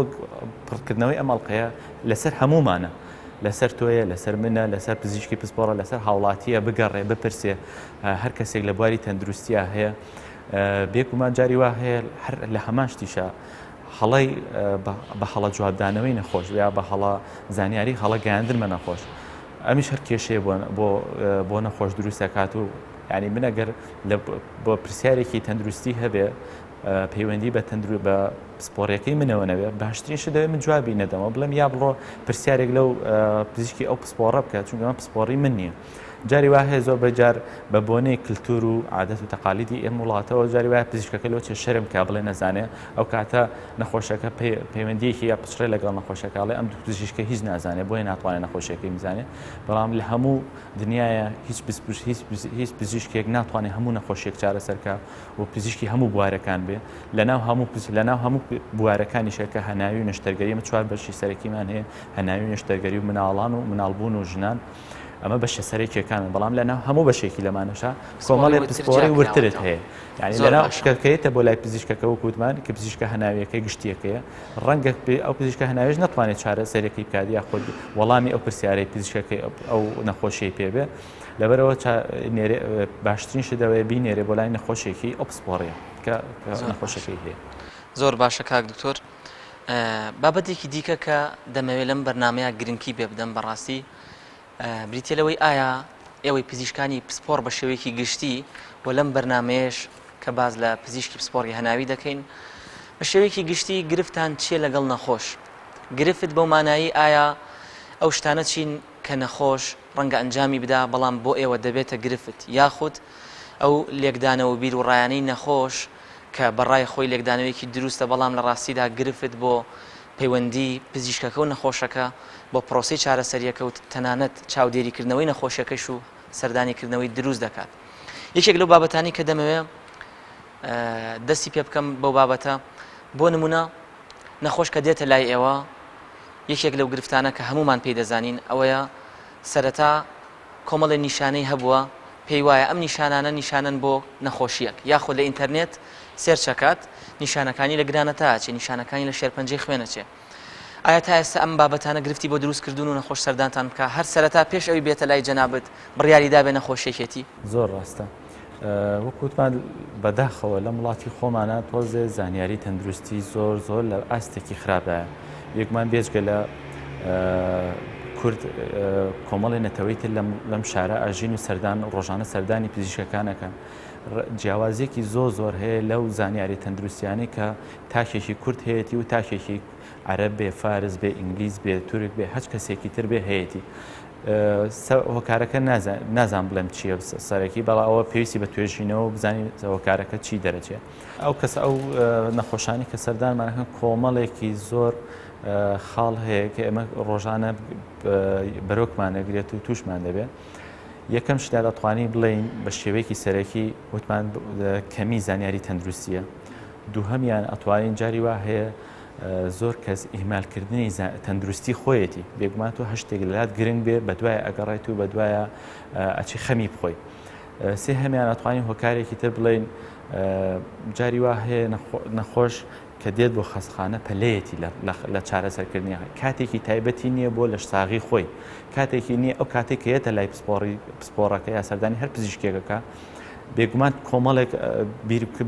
پڕکردنەوەی ئەم ئەڵلقەیە لەسەر هەمومانە لەسەر تۆیە لەسەر منە لەسەر پزیشکی پسپۆڕە لەسەر هاوڵاتیە بگەڕێ بپرسێ هەر کەسێک لە بواری تەندروستیا هەیە بێگومان جاری وا هەیە هەر لە هەمان شتیشە هەڵەی بە هەڵە جوابدانەوەی نەخۆش یا بە هەڵە زانیاری هەڵە گەیاندن بە نەخۆش ئەمیش هەر کێشەیە بۆ بۆ نەخۆش دروست دەکات و یعنی من ئەگەر بۆ پرسیارێکی تەندروستی هەبێ پەیوەندی بە تەندرو بە پسپۆڕیەکەی منەوە نەبێ باشترین شت دەوێت من جوابی نەدەمەوە بڵێم یا بڕۆ پرسیارێک لەو پزیشکی ئەو پسپۆڕە بکە چونکە ئەمە پسپۆڕی من نییە جاری وا هەیە زۆر بەجار بە بۆنەی کللتور و عادەت و تەقالیدی ئێم وڵاتەوە جاری وایە پزیشکەکە لۆ چێ شەرم کا بڵێ نەزانێ ئەو کاتە نەخۆشەکە پەیوەندیەکی یا پچڕێ لەگەڵ نەخۆشەکە ئەڵێ ئەم پزیشکە هیچ نازانێ بۆیە ناتوانێت نەخۆشیەکەی بزانێ بەڵام لە هەموو دنیاە هیچ هیچ هیچ پزیشکێک ناتوانێت هەموو نەخۆشیێک چارەسەرکە و پزیشکی هەموو بوارەکان بێ لەناو هەموو لەناو هەموو بوارەکانیشە کە هەناوی و نەشتەرگەری ئەمە چوار بەشی سەرەکیمان هەیە هەناوی و نەشتەرگەری و مناڵان و مناڵبوون و ژنان ئەمە بەشە سەرەکیەکانن بەڵام لەناو هەموو بەشێکی لەمانەشا کۆمەڵێ پسپۆڕی وردترت هەیە یعنی لەناو کەیتە بۆ لای پزیشکەکە وەکو وتمان کە پزیشکە هەناویەکەی گشتیەکەیە ڕەنگە ئەو پزیشکە هەناویش نەتوانێت چارەسەرەکەی بکات یاخود وەڵامی ئەو پرسیارەی پزیشکەکەی ئەو نەخۆشیەی پێ بێ لەبەرەوە باشترین شت ئەوەیە بینێرێ بۆ لای نەخۆشێکی ئەو پسپۆڕیە کە نەخۆشەکەی هەیە. زۆر باشە کاک دکتۆر بابەتێکی دیکە کە دەمەوێت لەم بەرنمەیە گرنگی پێ بدەم بەڕاستی بریتە لەوەی ئایا ئێوەی پزیشکانی پسپۆڕ بە شێوەیەکی گشتی و لەم بەرنمەیەش کە باز لە پزیشکی پسپۆڕی هەناوی دەکەین بە شێوەیەکی گشتی گرفتان چییە لەگەڵ نەخۆش گرفت بەو مانایی ئایا ئەو شتانە چین کە نەخۆش ڕەنگە ئەنجامی بدا بەڵام بۆ ئێوە دەبێتە گرفت یاخود ئەو لێکدانەوە و بیروڕایانەی نەخۆش کە بە ڕای خۆی لێکدانەوەیەکی دروستە بەڵام لە ڕاستیدا گرفت بۆ پەیوەندی پزیشکەکە و نەخۆشەکە بۆ پرۆسەی چارەسەریەکە و تەنانەت چاودێریکردنەوەی نەخۆشیەکەش و سەردانی کردنەوەی دروست دەکات. یەکێک لەو بابەتانی کە دەمەوێ دەستی پێ بکەم بەو بابەتە بۆ نمونە نەخۆش کە دێتە لای ئێوە یەکێک لەو گرفتانە کە هەموومان پێی دەزانین ئەوەیە سەرەتا کۆمەڵێ نیشانەی هەبووە پێی وایە ئەم نیشانانە نیشانەن بۆ نەخۆشییەک یاخود لە ئینتەرنێت search ئەکات نیشانەکانی لە گرانەتا ئەچێ نیشانەکانی لە شێرپەنجەی خوێن ئەچێ ئایا تا ئێستا ئەم بابەتانە گرفتی بۆ دروست کردوون و نەخۆش سەردانتان بکا هەر سەرەتا پێش ئەوی بێتە لای جەنابت بڕیاری دابێ نەخۆشیەکێتی؟ زۆر ڕاستە وەک وتمان بەداخەوە لەم وڵاتی خۆمانە تۆزێ زانیاری تەندروستی زۆر زۆر لە ئاستێکی خراپدایە بێگومان بێجگە لە کورد کۆمەڵی نەتەوەی تر لەم شارە ئەژین و سەردان ڕۆژانە سەردانی پزیشکەکانەکەن جیاوازیەکی زۆر زۆر هەیە لەو زانیاری تەندروستیانەی کە تاکێکی کورد هەیەی و تاکێکی عەرەب بێ فارس بێ ئینگلیز بێ تورک بێ هەچ کەسێکی تر بێ هەیەی هۆکارەکە نازان بڵێم چییە سەرەکی بەڵا ئەوە پێویستی بە توێژینەوە بزانین هۆکارەکە چی دەرەچێت ئەو کەس ئەو نەخۆشانی کە سەردانمانەکەن کۆمەڵێکی زۆر خاڵ هەیە کە ئێمە ڕۆژانە بەرۆکمانەگرێت و توشمان دەبێت. یەکەم شتدا دەتوانین بڵێین بە شێوەیەکی سەرەکی وتمان کەمی زانیاری تەندروستیە دووهەمیان ئەتوانین جاری وا هەیە زۆر کەس ئیهمالکردنی تەندروستی خۆیەتی بێگومان تۆ هەر شتێک لەلات گرنگ بێ بەدوای ئەگەڕێت و بەدوایە ئەچی خەمی بخۆی سێهەمیان ئەتوانین هۆکارێکی تر بڵێین جاری وا هەیە نەخۆش کە دێت بۆ خەستخانە پەلەیەتی لە چارەسەرکردنی کاتێکی تایبەتی نییە بۆ لەشساغی خۆی کاتێکی نییە ئەو کاتێک کە یەتە لای پسپۆڕی پسپۆڕەکە یا سەردانی هەر پزیشکێکەکە بێگومان کۆمەڵێک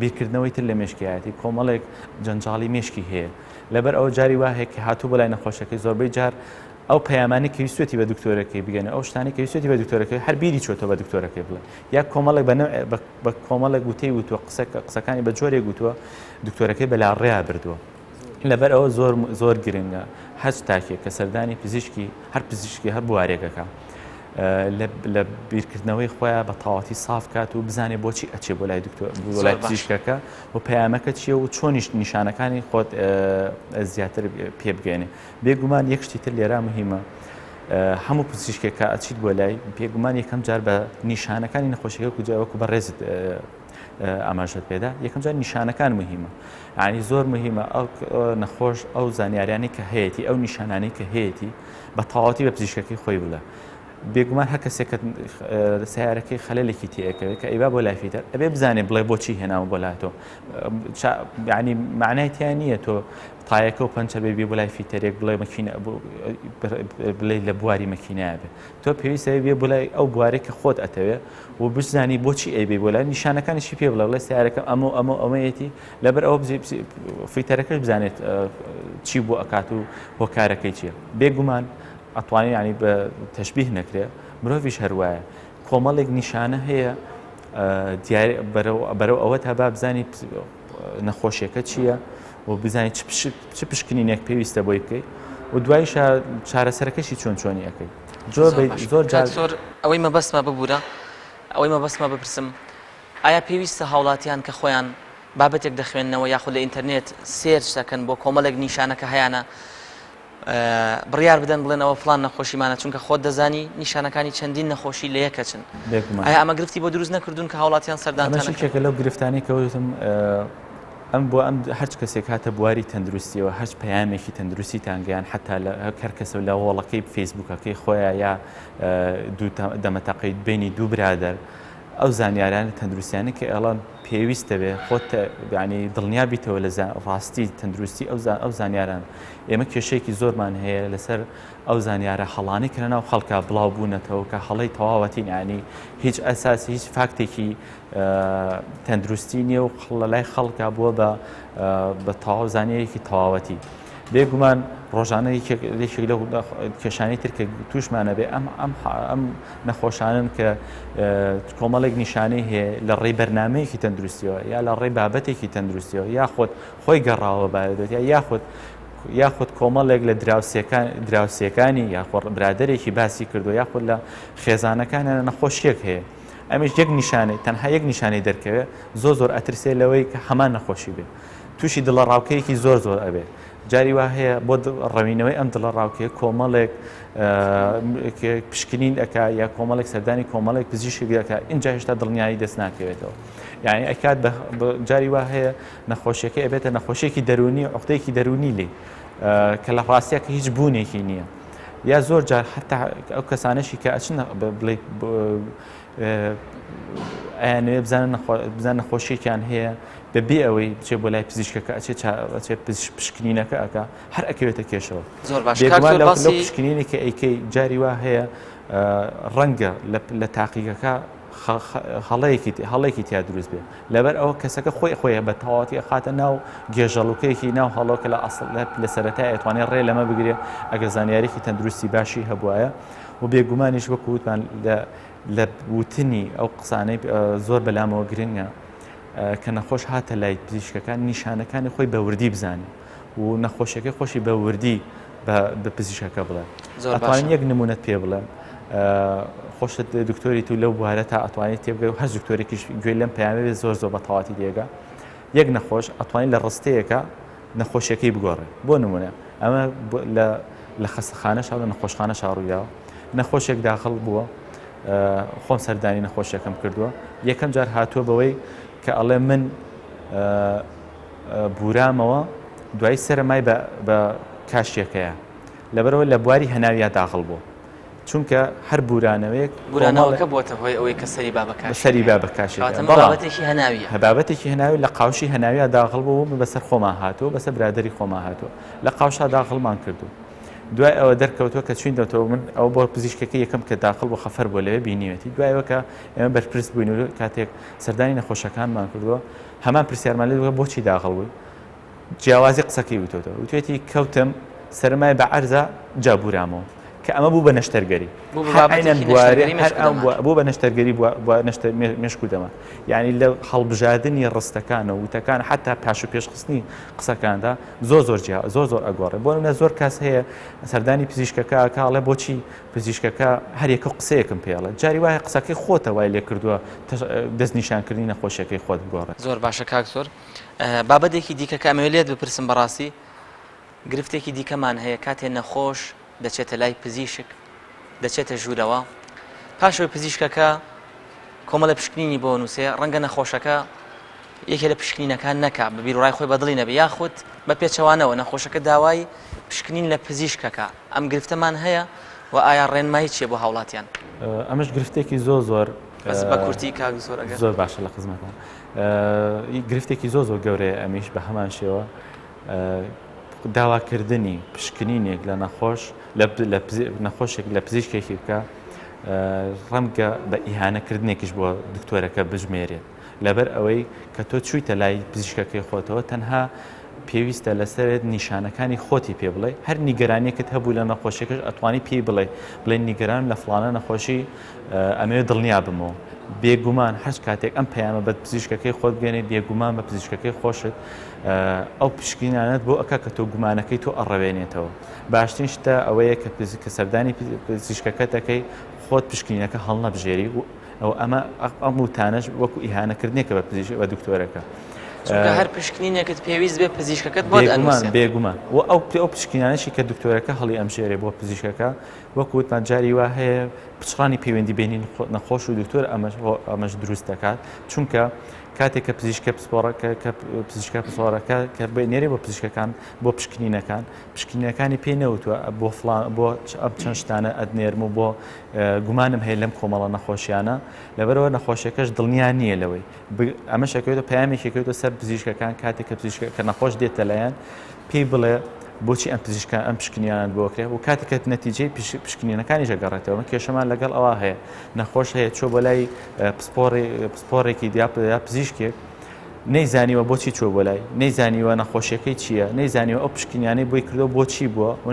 بیرکردنەوەی تر لە مێشکیایەتی کۆمەڵێک جەنجاڵی مێشکی هەیە لەبەر ئەو جاری وا هەیە کە هاتوو بۆ لای نەخۆشەکەی زۆربەی جار ئەو پەیامانەی کە ویستوێتی بە دکتۆرەکەی بگەنێ ئەو شتانەی کە ویستوێتی بە دکتۆرەکەی هەر بیری چۆتەوە بە دکتۆرەکەی بڵێ یا کۆمەڵێک بە نەوع بە کۆمەڵێک وتەی وتووە قسە قسەکانی بە جۆرێک وتووە دکتۆرەکەی بە لاڕێیا بردووە لەبەر ئەوە زۆر زۆر گرنگە هەچ تاکێک کە سەردانی پزیشکی هەر پزیشکی هەر بوارێکەکە لە بیرکردنەوەی خۆیان بە تەواتی ساف کات و بزانێ بۆچی ئەچێ بۆ لای دکتۆر بۆ لای پزیشکەکە و پەیامەکە چییە و چۆنیش نیشانەکانی خۆت زیاتر پێ بگەێنێ بێگومان یەک شتی تر لێرا مهمە هەموو پزیشکێک کە ئەچیت بۆ لای بێگومان یەکەم جار بە نیشانەکانی نەخۆشیەکە کوجا وەکو بەڕێزت ئاماژەت پێدا یەکەم جار نیشانەکان مهمە ینی زۆر مهمە ئەو نەخۆش ئەو زانیاریانی کە هەیەی ئەو نیشانانی کە هەیەی بە تەواوەتی بە پزیشکەکەی خۆی بڵێ بێگومان هەر کەسێک کە سیارەکەی خەلەلێکی تێەکەوێت کە ئەیبا بۆ لای فیتەر ئەبێ بزانێ بڵێ بۆچی هێناوە بۆ لای تۆ ینی معنای تیا نییە تۆ تایەکە و پەنچەر بێ بێ بۆ لای فیتەرێک بڵێ مەکینە بڵێ لە بواری مەکینایە بێ تۆ پێویستە بێ بۆ لای ئەو بوارێک کە خۆت ئەتەوێ و بزانی بۆچی ئەی بێ بۆ لای نیشانەکانیشی پێ بڵێ بڵێ سیارەکە ئەمە و ئەمە و ئەمەیەتی لەبەر ئەوە فیتەرەکەش بزانێت چی بۆ ئەکات و هۆکارەکەی چییە بێگومان ئەتوانین ینی بە تەشبیه نەکرێ مرۆڤیش هەروایە کۆمەڵێک نیشانە هەیە دیار بەرەو ئەوە تا با بزانی نەخۆشیەکە چییە و بزانانی چ پشکنینێک پێویستە بۆی بکەیت و دوایشە چارەسەرەکەشی چۆن چۆنی ئەەکەی زۆر زۆر زۆر ئەوەی مەبەستمە ببوورە ئەوەی مەبەستمە بپرسم ئایا پێویستە هاوڵاتیان کە خۆیان بابەتێک دەخوێندنەوە یاخود لە ئینتەرنێت search دەکەن بۆ کۆمەڵێک نیشانە کە هەیانە بڕیار بدەن بڵێن ئەوە فڵان نەخۆشیمانە چونکە خۆت دەزانی نیشانەکانی چەندین نەخۆشی لە یەکەچن ئایا ئەمە گرفتی بۆ دروست نەکردوون کە هاوڵاتیان سەردانتان ئەمەش یەکێکە لەو گرفتانەی کە وتم ئەم بۆ ئەم هەرچ کەسێک هاتە بواری تەندروستیەوە هەرچ پەیامێکی تەندروستیتان گەیان حتا لە هەر کەسە لە wall ەکەی فەیسبوکەکەی خۆیان یا دوو دەمەتەقەی بینی دوو برادەر ئەو زانیارانە تەندروستیانە کە ئێڵان پێویستە بێ خۆت ینی دڵنیا بیتەوە لە ڕاستی تەندروستی ئەو ئەو زانیاران ئێمە کێشەیەکی زۆرمان هەیە لەسەر ئەو زانیارە هەڵانەی کە لەناو خەڵکا بڵاو بوونەتەوە کە هەڵەی تەواوەتین ینی هیچ ئەساسی هیچ فاکتێکی تەندروستی نییە و لە لای خەڵکا بووە بە بە تەواو زانیارێکی تەواوەتی. بێگومان ڕۆژانە یەکێک لەو کێشانەی تر کە تووشمانە بێ ئەم ئەم ئەم نەخۆشانن کە کۆمەڵێک نیشانەی هەیە لە ڕێی بەرنمەیەکی تەندروستیەوە یا لە ڕێی بابەتێکی تەندروستیەوە یاخود خۆی گەڕاوە بارێت یاخود یاخود کۆمەڵێک لە دراوسێکان دراوسێکانی یاخۆ برادێکی باسی کردو یاخود لە خێزانەکانیان نەخۆشیەک هەیە ئەمیش یەک نیشانەی تەنها یەک نیشانەی دەرکەوێت زۆر زۆر ئەترسێ لەوەی کە هەمان نەخۆشی بێ تووشی دڵەڕاوکەیەکی زۆر زۆر ئەبێ جاری وا هەیە بۆ ڕەوینەوەی ئەم دڵەڕاوکێ کۆمەڵێک پشکنین ئەک یا کۆمەڵێک سەردانی کۆمەڵێک پزیشک دەکا اینجا هێشتا دڵنیایی دەست ناکەوێتەوە یعنی ئەکات جاری وا هەیە نەخۆشیەکە ئەبێتە نەخۆشیێکی دەرونی عقدەیەکی دەرونی لێ کە لە ڕاستیە کە هیچ بوونێکی نییە یا زۆر جار حتا ئەو کەسانەشی کە ئەچن بڵێ ئەیانەوێ بزانن بزان نەخۆشیێکیان هەیە بەبێ ئەوەی بچێ بۆ لای پزیشکەکە ئەچێ ئەچێ پشکنینەکە ئەکا هەر ئەکەوێتە کێشەوە زۆر باش لەو پشکنینی کە ئەیکەی جاری وا هەیە ڕەنگە لە تاقیگەکە هەڵەیەکی هەڵێکی تیا دروست بێ لەبەر ئەوە کەسەکە خۆی خۆی بە تەواتی ئەخاتە ناو گێژەڵوکەیەکی ناو هەڵۆ کە لە ئەسڵ لە سەرەتای ئەتوانێت ڕێ لەمە بگرێ ئەگەر زانیارێکی تەندروستی باشی هەبوایە و بێگومانیش وەکو وتمان لە لە وتنی ئەو قسانەی زۆر بەلامەوە گرنگە کە نەخۆش هاتە لای پزیشکەکان نیشانەکانی خۆی بە وردی بزانێ و نەخۆشیەکەی خۆشی بە وردی بە پزیشکەکە بڵێ ئەتوانین یەک نمونەت پێ بڵێم خۆشت دکتۆری تو لەو بوارە تا ئەتوانێت تێبگەی و هەر دکتۆرێکیش گوێ لەم پەیامە بێت زۆر زۆر بە تەواتی تێگا یەک نەخۆش ئەتوانین لە ڕستەیەکە نەخۆشیەکەی بگۆڕێ بۆ نمونە ئەمە لە لە خەستەخانە شا لە نەخۆشخانە شاڕوویاوە نەخۆشێک داخڵ بووە. خۆم سەردانی نەخۆشیەکەم کردووە یەکەم جار هاتووە بەوەی کە ئەڵێ من بورامەوە دوای سەرمای بە کاشیەکەیە لەبەرەوە لە بواری هەناویا داخڵ بوو چونکە هەر بورانەوەیەک بورانەوەکە بۆتە هۆی ئەوەی کە سەری با بە سەری با بە کاشی بابەتێکی هەناویە بابەتێکی هەناوی لە قاوشی هەناویا داخڵ بوو بەسەر خۆمان هاتووە بەسەر برادری خۆمان هاتووە لە قاوشا داخڵمان کردو دوای ئەوە دەرکەوتووە کە چوین دەتەوە من ئەو بۆ پزیشکەکە یەکەم کە داخڵ بۆ خەفەر بۆ لەوێ بینیوێتی دوایەوە کە ئێمە بەرپرس بووین و کاتێک سەردانی نەخۆشەکانمان کردووە هەمان پرسیارمان لێ بۆچی داخڵ بووی جیاوازی قسەکەی وتۆتەوە وتێتی کەوتم سەرمای بە عەرزە جا بورامەوە کە ئەمە بوو بە نەشتەرگەری بوو بە نەشتەرگەری مێشک و دەمە یعنی لە هەڵبژاردننی ڕستەکان و وتەکان حتا پاش و پێشخستنی قسەکاندا زۆر زۆر جیا زۆر زۆر ئەگۆڕێ بۆ نمونە زۆر کەس هەیە سەردانی پزیشکەکە ئەکا ئەڵێ بۆچی پزیشکەکە هەر یەکە قسەیەکم پێ ئەڵێ جاری وایە قسەکەی خۆتە وای لێ کردووە دەستنیشانکردنی نەخۆشیەکەی خۆت بگۆڕێ. زۆر باشە کاک زۆر بابەتێکی دیکە کە ئەمەوێ لێت بپرسم بەڕاستی گرفتێکی دیکەمان هەیە کاتێ نەخۆش دەچێتە لای پزیشک دەچێتە ژوورەوە پاشەوەی پزیشکەکە کۆمەڵە پشکنینی بۆ نووسێ ڕەنگە نەخۆشەکە یەکێ لە پشکنینەکان نەکا بە بیروڕای خۆی بەدڵی نەبێ یاخود بە پێچەوانەوە نەخۆشەکە داوای پشکنین لە پزیشکەکە ئەم گرفتەمان هەیە و ئایا ڕێنمایی چیە بۆ هاوڵاتیان؟ ئەمەش گرفتێکی زۆر زۆر بەس بە کورتی کاک زۆر ئەگەر زۆر باشە لە خزمەتان گرفتێکی زۆر زۆر گەورەیە ئەمیش بە هەمان شێوە داواکردنی پشکنینێک لە نەخۆش لە نەخۆشێک لە پزیشکێکی بکە ڕەنگە بە ئیهانەکردنێکیش بۆ دکتۆرەکە بژمێرێت لەبەر ئەوەی کە تۆ چوویتە لای پزیشکەکەی خۆتەوە تەنها پێویستە لەسەرت نیشانەکانی خۆتی پێ بڵێ هەر نیگەرانیەکت هەبوو لە نەخۆشیەکەش ئەتوانی پێی بڵێ بڵێ نیگەرانم لە فڵانە نەخۆشی ئەمەوێ دڵنیا بمەوە بێگومان هەر کاتێک ئەم پەیامە بە پزیشکەکەی خۆت بگەێنێ بێگومان بە پزیشکەکەی خۆشت ئەو پشکینانەت بۆ ئەک کە تۆ گومانەکەی تۆ ئەڕەوێنێتەوە باشترین شتە ئەوەیە کە کە سەردانی پزیشکەکە دەکەی خۆت پشکینەکە هەڵنەبژێری و ئەو ئەمە ئەم وتانەش وەکو ئیهانەکردنێکە بە پزیشک بە دکتۆرەکە. چونکە هەر پشکنینێکت پێویست بێ پزیشکەکەت بۆت ئەنووسێ. بێگومان و ئەو ئەو پشکنینانەشی کە دکتۆرەکە هەڵی ئەمژێرێ بۆ پزیشکەکە وەکو وتمان جاری وا هەیە پچڕانی پەیوەندی بینین نەخۆش و دکتۆر ئەمەش ئەمەش دروست دەکات چونکە کاتێک کە پزیشکە پسپۆڕەکە کە پزیشکە پسپۆڕەکە کە نێرێ بۆ پزیشکەکان بۆ پشکنینەکان پشکنینەکانی پێی نەوتووە بۆ فڵان بۆ ئەم چەند شتانە ئەتنێرم و بۆ گومانم هەیە لەم کۆمەڵە نەخۆشیانە لەبەرەوە نەخۆشیەکەش دڵنیا نییە لەوەی ئەمەش ئەکەوێتە پەیامێکی ئەکەوێتە سەر پزیشکەکان کاتێک کە پزیشکە کە نەخۆش دێتە لایەن پێی بڵێ بۆچی ئەم پزیشکان ئەم پشکنیانت بۆ کرێ و کاتێک کە نەتیجەی پشکنینەکانیش ئەگەڕێتەوە من کێشەمان لەگەڵ ئەوە هەیە نەخۆش هەیە چۆ بۆ لای پسپۆڕی پسپۆڕێکی یا پزیشکێک نەیزانیوە بۆچی چووە بۆ لای، نەیزانیوە نەخۆشیەکەی چییە، نەیزانیوە ئەو پشکنیانەی بۆی کردووە بۆچی بووە و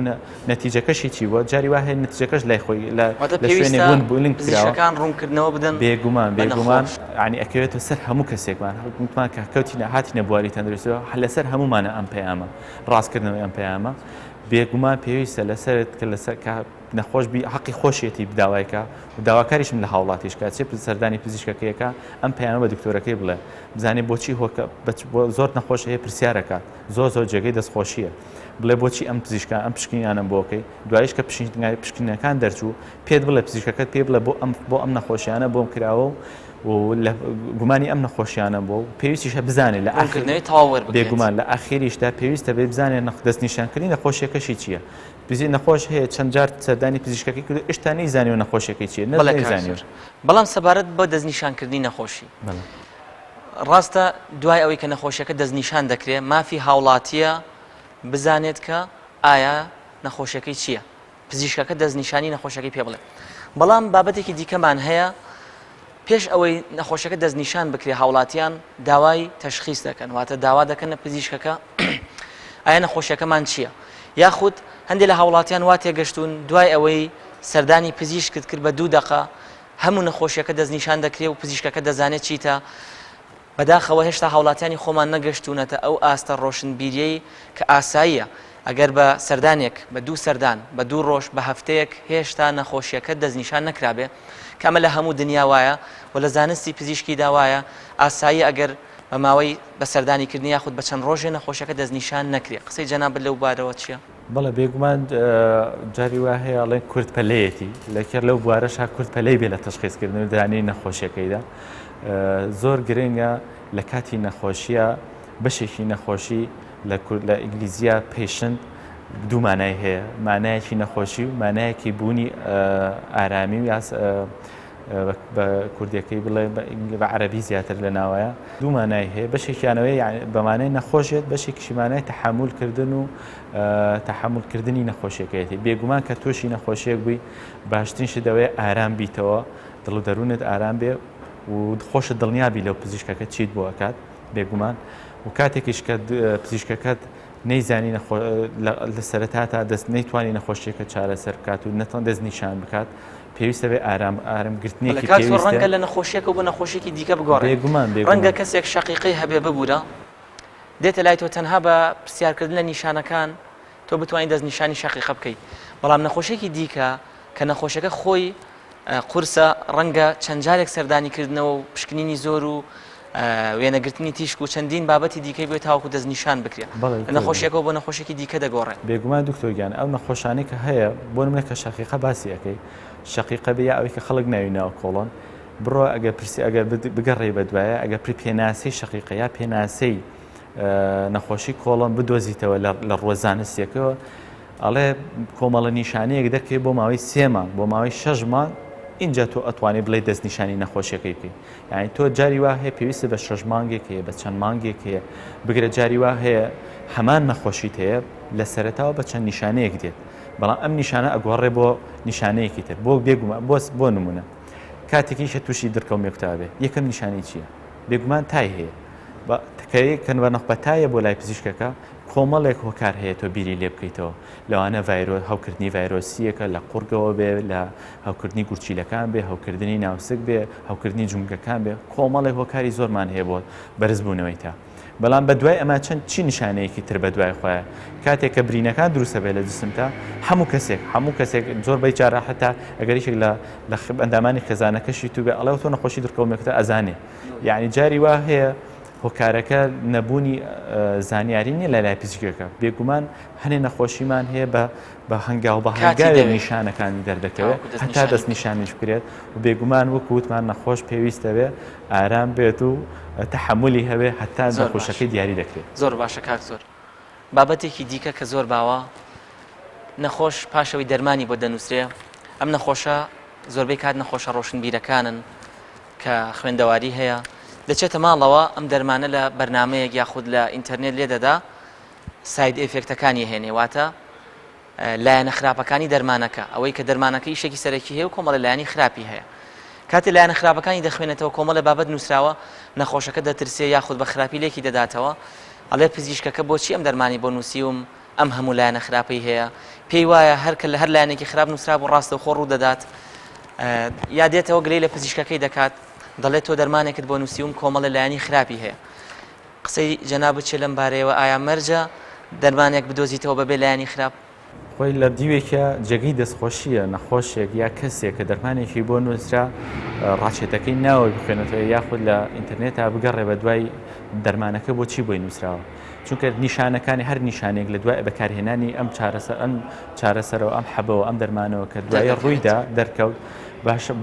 نەتیجەکەشی چی بووە، جاری وا هەیە نەتیجەکەش لای خۆی لە واتە لە شوێنێک پێویستە ون بوو لینک کراوە. پزیشکەکان ڕوونکردنەوە بدەن بێگومان بە بێگومان نەخۆش. یانی ئەکەوێتە سەر هەموو کەسێکمان وتمان کە کەوتینە هاتینە بواری تەندروستیەوە لەسەر هەموومانە ئەم پەیامە ڕاستکردنەوەی ئەم پەیامە بێگومان پێویستە لەسەرت کە لەسەر کە نەخۆش بی حەقی خۆشیەتی داوای کا و داواکاریشم لە هاوڵاتیش کا چێ سەردانی پزیشکەکەی کا ئەم پەیامە بە دکتۆرەکەی بڵێ بزانێ بۆچی هۆکە زۆر نەخۆش هەیە پرسیارەکات زۆر زۆر جێگەی دەستخۆشیە بڵێ بۆچی ئەم پزیشکە ئەم پشکنینانەم بۆکەی دوایش کە پشکنینەکان دەرچوو پێت بڵێ پزیشکەکەت پێ بڵێ بۆ ئەم بۆ ئەم نەخۆشیانە بۆم کراوە و لە گومانی ئەم نەخۆشیانە بۆ پێویستیشە بزانێت لە ئاخرنەوەی تەواو وەربگرێت بێگومان لە ئاخیریشدا پێویستە بێ بزانێت دەستنیشانکردنی نەخۆشیەکەشی چییە پزی نەخۆش هەیە چەند جار سەردانی پزیشکەکەی کردووە ئێشتا نەیزانیوە نەخۆشیەکەی چییە بەڵێ کاک نەیزانیوە. زۆر بەڵام سەبارەت بە دەستنیشانکردنی نەخۆشی بەڵێ. ڕاستە دوای ئەوەی کە نەخۆشیەکە دەستنیشان دەکرێ مافی هاوڵاتیە بزانێت کە ئایا نەخۆشیەکەی چییە پزیشکەکە دەستنیشانی نەخۆشەکەی پێ بڵێ بەڵام بابەتێکی دیکەمان هەیە پێش ئەوەی نەخۆشەکە دەستنیشان بکرێ هاوڵاتیان داوای تەشخیس دەکەن واتە داوا دەکەن لە پزیشکەکە ئایا نەخۆشیەکەمان چییە یاخود هەندێک لە هاوڵاتیان وا تێگەشتون دوای ئەوەی سەردانی پزیشکت کرد بە دوو دەقە هەموو نەخۆشیەکە دەستنیشان دەکرێ و پزیشکەکە دەزانێت چیتە بەداخەوە هێشتا هاوڵاتیانی خۆمان نەگەشتوونەتە ئەو ئاستە ڕۆشنبیریەی کە ئاساییە ئەگەر بە سەردانێک، بە دوو سەردان، بە دوو ڕۆژ، بە هەفتەیەک هێشتا نەخۆشیەکەت دەستنیشان نەکرابێ، کە ئەمە لە هەموو دنیا وایە و لە زانستی پزیشکیدا وایە، ئاساییە ئەگەر بە ماوەی بە سەردانیکردنی یاخود بە چەند ڕۆژێ نەخۆشیەکە دەستنیشان نەکرێ. قسەی جەنابت لەو بارەوە چیە؟ بەڵێ بێگومان جاری وا هەیە ئەڵێن کورد پەلەیەتی لە کێر لەو بوارەشا کورد پەلەی بێ لە تەشخیصکردن و دانانی نەخۆشیەکەیدا زۆر گرنگە لە کاتی نەخۆشیە بەشێکی نەخۆشی لە کورد لە ئینگلیزیە patient دوو مانای هەیە مانایەکی نەخۆشی و مانایەکی بوونی ئارامی و یاس بە کوردیەکەی بڵێ بە عەرەبی زیاتر لە ناوەیە دوو مانای هەیە بەشێکیانەوەی بەمانای نەخۆشێت بەشێکیشی مانای تەحمل کردن و تەحمل کردنی نەخۆشیەکەیەتی بێگومان کە تووشی نەخۆشیەک بووی باشترین شت ئەوەیە ئارام بیتەوە دڵ و دەروونت ئارام بێ و خۆشت دڵنیابی لەو پزیشکەکە چیت بۆ ئەکات بێگومان و کاتێکیش کە پزیشکەکەت نەیزانی لە سەرەتا تا دەست نەیتوانی نەخۆشیەکە چارەسەر بکات و نەتوان دەست نیشان بکات پێویستە بێ ئارام ئارم گرتنێکی کاک زۆر ڕەنگە لە نەخۆشیەکە بۆ نەخۆشیێکی دیکە بگۆڕێ بێگومان ڕەنگە کەسێک شەقیقەی هەبێ ببوورە دێتە لای تۆ تەنها بە پرسیارکردن لە نیشانەکان تۆ بتوانین دەست نیشانی شەقیقە بکەیت بەڵام نەخۆشیێکی دیکە کە نەخۆشەکە خۆی قورسە ڕەنگە چەند جارێک سەردانی کردنەوە و پشکنینی زۆر و وێنەگرتنی تیشک و چەندین بابەتی دیکەی بێت تاوەکو دەستنیشان بکرێت لە نەخۆشیەکەوە بۆ نەخۆشێکی دیکە دەگۆڕێت. بێگومان دکتۆر گیان ئەو نەخۆشانەی کە هەیە بۆ نمونە کە شەقیقە باسی ئەکەی شەقیقە بێ یا ئەوەی کە خەڵک ناوی ناوە کۆڵۆن بڕۆ ئەگەر پرسی ئەگەر بگەڕێی بەدوایە ئەگەر پری پێناسەی شەقیقە یا پێناسەی نەخۆشی کۆڵۆن بدۆزیتەوە لە ڕووە زانستیەکەوە ئەڵێ کۆمەڵە نیشانەیەک دەرکەوێت بۆ ماوەی سێ مانگ بۆ ماوەی شەش مانگ ئینجا تۆ ئەتوانی بڵێ دەستنیشانی نەخۆشیەکەی بکەیت یعنی تۆ جاری وا هەیە پێویستە بە شەش مانگێک هەیە بە چەند مانگێک هەیە بگرە جاری وا هەیە هەمان نەخۆشیت هەیە لە سەرەتاوە بە چەند نیشانەیەک دێت بەڵام ئەم نیشانە ئەگۆڕێ بۆ نیشانەیەکی تر بۆ بێگومان بۆ بۆ نمونە کاتێکیشە تووشی دڕکە و مێکوتا بێ یەکەم نیشانەی چییە بێگومان تای هەیە کە بە نەخبەتایە بۆ لای پزیشکەکە کۆمەڵێک هۆکار هەیە تۆ بیری لێ بکەیتەوە لەوانە ڤایرۆ هەوکردنی ڤایرۆسییەکە لە قوڕگەوە بێ لە هەوکردنی گورچیلەکان بێ هەوکردنی ناوسک بێ هەوکردنی جومگەکان بێ کۆمەڵێک هۆکاری زۆرمان هەیە بۆ بەرزبوونەوەی تا بەڵام بە دوای ئەمە چەند چی نیشانەیەکی تر بە دوای خۆیان کاتێک کە برینەکان دروستە بێ لە جسمتا هەموو کەسێک هەموو کەسێک زۆر بەی جارە حتا ئەگەر یەکێک لە لە ئەندامانی خێزانەکەشی تو بێ ئەڵێ تۆ نەخۆشی دڕکەومێکتە ئەزانێ یعنی جاری وا هەیە هۆکارەکە نەبوونی زانیاری نییە لە لای پزیشکەکە بێگومان هەنێ نەخۆشیمان هەیە بە بە هەنگاو بە هەنگاوێک نیشانەکانی دەردەکەوێت هەتا دەستنیشانیش بکرێت و بێگومان وەکو وتمان نەخۆش پێویستە بێ ئارام بێت و تەحەمولی هەبێ هەتا نەخۆشەکەی دیاری دەکرێت. زۆر باشە کاک زۆر بابەتێکی دیکە کە زۆر باوە نەخۆش پاشەوەی دەرمانی بۆ دەنووسرێ ئەم نەخۆشە زۆربەی کات نەخۆشە ڕۆشنبیرەکانن کە خوێندەواری هەیە دەچێتە ماڵەوە ئەم دەرمانە لە بەرنمەیەک یاخود لە ئینتەرنێت لێ دەدا side effect ەکانی هێنێ واتە لایەنە خراپەکانی دەرمانەکە ئەوەی کە دەرمانەکە ئیشێکی سەرەکی هەیە و کۆمەڵە لایەنی خراپی هەیە کاتێ لایەنە خراپەکانی دەخوێنێتەوە کۆمەڵە بابەت نووسراوە نەخۆشەکە دەترسێ یاخود بە خراپی لێکی دەداتەوە ئەڵێ پزیشکەکە بۆچی ئەم دەرمانی بۆ نووسیوم ئەم هەموو لایەنە خراپەی هەیە پێی وایە هەر کە لە هەر لایەنێکی خراپ نووسرابوو ڕاستەوخۆ ڕوو دەدات یا دێتەوە گلەی لە پزیشکەکەی دەکات دەڵێت تۆ دەرمانێکت بۆ نووسیوم کۆمەڵە لایەنی خراپی هەیە قسەی جەنابت چیە لەم بارەیەوە ئایا مەرجە دەرمانێک بدۆزیتەوە بەبێ لایەنی خراپ؟ خۆی لە دیوێکە جێگەی دەستخۆشییە نەخۆشێک یا کەسێک کە دەرمانێکی بۆ نووسرا ڕاچێتەکەی ناوە بخوێنێتەوە یاخود لە ئینتەرنێتا بگەڕێ بە دوای دەرمانەکە بۆچی بۆی نووسراوە چونکە نیشانەکانی هەر نیشانێک لە دوای بەکارهێنانی ئەم چارەسەر ئەم چارەسەرەوە ئەم حەبەوە ئەم دەرمانەوە کە دوای ڕوویدا دەرکەوت باشە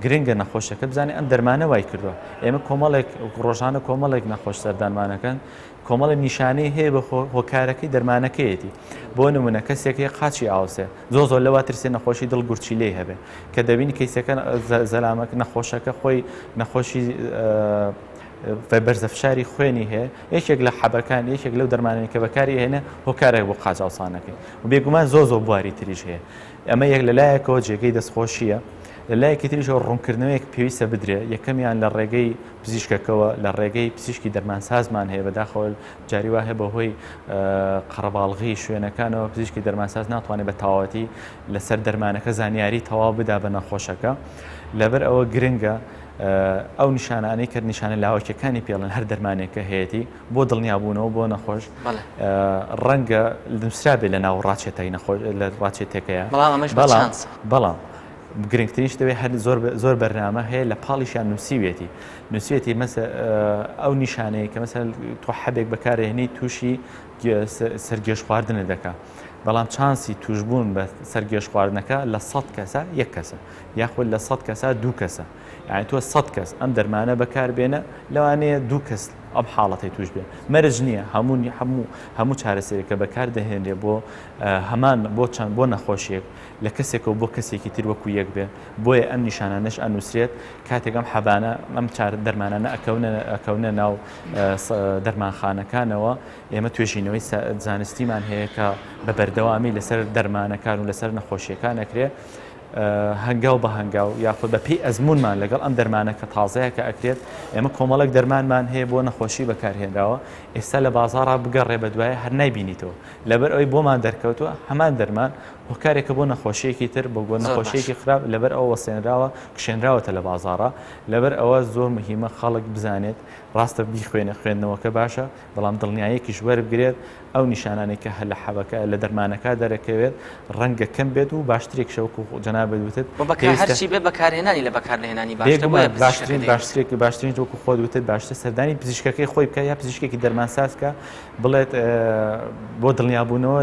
گرنگە نەخۆشەکە بزانێت ئەم دەرمانە وای کردووە ئێمە کۆمەڵێک ڕۆژانە کۆمەڵێک نەخۆش سەردانمانەکەن کۆمەڵی نیشانەی هەیە بە هۆکارەکەی دەرمانەکەیەتی بۆ نمونە کەسێک هەیە قاچی ئاوسێ زۆ زۆر لەوە ترسێ نەخۆشی دڵ گورچیلەی هەبێ کە دەبینی کەیسەکە زەلامەک نەخۆشەکە خۆی نەخۆشی بەرزە فشاری خوێنی هەیە یەکێک لە حەبەکان یەکێک لەو دەرمانەی کە بەکاری هێنێ هۆکارێک بۆ قاچ ئاوسانەکەی و بێگومان زۆر زۆر بواری تریش هەیە ئەمە یەک لەلایەکەوە جێگەی دەستخۆشییە، لە لایەکی تریشەوە ڕوونکردنەوەیەک پێویستە بدرێ، یەکەمیان لە ڕێگەی پزیشکەکەوە، لە ڕێگەی پزیشکی دەرمانسازمان هەیە، بەداخەوە جاری وا هەیە بەهۆی قەرەباڵغی شوێنەکانەوە پزیشکی دەرمانساز ناتوانێت بە تەواوەتی لەسەر دەرمانەکە زانیاری تەواو بدا بە نەخۆشەکە، لەبەر ئەوە گرنگە ئەو نیشانانەی کە نیشانە لاوەکیەکانی پێڵێن هەر دەرمانێک کە هەیەتی بۆ دڵنیابوونەوە بۆ نەخۆش ڕەنگە نووسرابێ لە ناو ڕاچێتای نەخۆش لە ڕاچێتەکەیە بەڵام بەڵام گرنگترین شت دەوێت هەر زۆر زۆر بەرنامە هەیە لە پاڵیشیان نووسیوێتی نووسێتی مەسە ئەو نیشانەیە کە مەسەل تۆ حەبێک بەکارهێنی تووشی سەرگێژ خواردنە دەکا. بەڵام چانسی توشبوون بە سەرگێژ خواردنەکە لە سەد کەسە یەک کەسە یاخود لە سەد کەسە دوو کەسە یعنی تۆ سەد کەس ئەم دەرمانە بەکاربێنە لەوانەیە دوو کەس ئەم حاڵەتەی توش بێ مەرج نییە هەموو هەموو هەموو چارەسەرێکە بەکار دەهێنرێ بۆ هەمان بۆ چەند بۆ نەخۆشیێک لە کەسێکەوە بۆ کەسێکی تر وەکو یەک بێ بۆیە ئەم نیشانانەش ئەنووسرێت کاتێک ئەم حەبانە ئەم چار دەرمانانە ئەکەونە ئەکەونە ناو دەرمانخانەکانەوە ئێمە توێژینەوەی زانستیمان هەیە کە بە بەردەوامی لەسەر دەرمانەکان و لەسەر نەخۆشیەکان ئەکرێ هەنگاو بە هەنگاو یاخود بە پێی ئەزمونمان لەگەڵ ئەم دەرمانە کە تازەیە کە ئەکرێت ئێمە کۆمەڵێک دەرمانمان هەیە بۆ نەخۆشی بەکارهێنراوە ئێستا لە بازاڕا بگەڕێ بە دوایە هەر نایبینیتەوە لەبەر ئەوەی بۆمان دەرکەوتووە هەمان دەرمان هۆکارێکە بۆ نەخۆشیەکی تر بۆ گۆ نەخۆشیەکی خراپ لەبەر ئەوە وەستێنراوە کشێنراوەتە لە بازاڕا لەبەر ئەوە زۆر مهمە خەڵک بزانێت ڕاستە بیخوێنە خوێندنەوەکە باشە بەڵام دڵنیایەکیش وەربگرێت ئەو نیشانانەی کە هەر لە حەبەکە لە دەرمانەکە دەرەکەوێت ڕەنگە کەم بێت و باشترێکشە وەکو جەنابت وتت بۆ بەکار هەرچی بێ بەکارهێنانی لە بەکارنەهێنانی باشترە بۆیە بێگومان پزیشکەکە باشترین دەیگوت. باشترێک باشترین وەکو خۆت وتت باشتر سەردانی پزیشکەکەی خۆی بکە یا پزیشکێکی دەرمانساز کە بڵێت بۆ دڵنیابوونەوە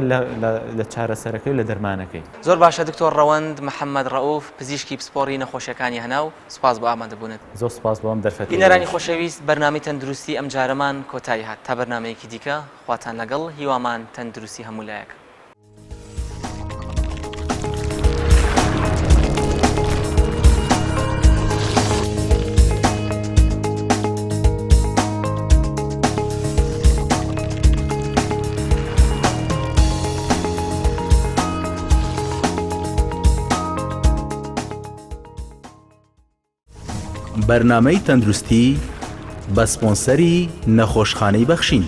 لە چارەسەرەکەی و لە دەرمانەکەی. زۆر باشە دکتۆر ڕەوەند محەمەد ڕەئوف پزیشکی پسپۆڕی نەخۆشیەکانی هەناو سوپاس بۆ ئامادەبوونت. زۆر سوپاس بۆ ئەم دەرفەتەی بینەرانی ئێوەش. خۆشەویست بەرنامەی تەندروستی ئەمجارەمان کۆتایی هات تا بەرنامەیەکی دیکە خواتان لەگەڵ هیوامان تەندروستی هەموو لایەک. بەرنامەی تەندروستی بە سپۆنسەری نەخۆشخانەی بەخشین.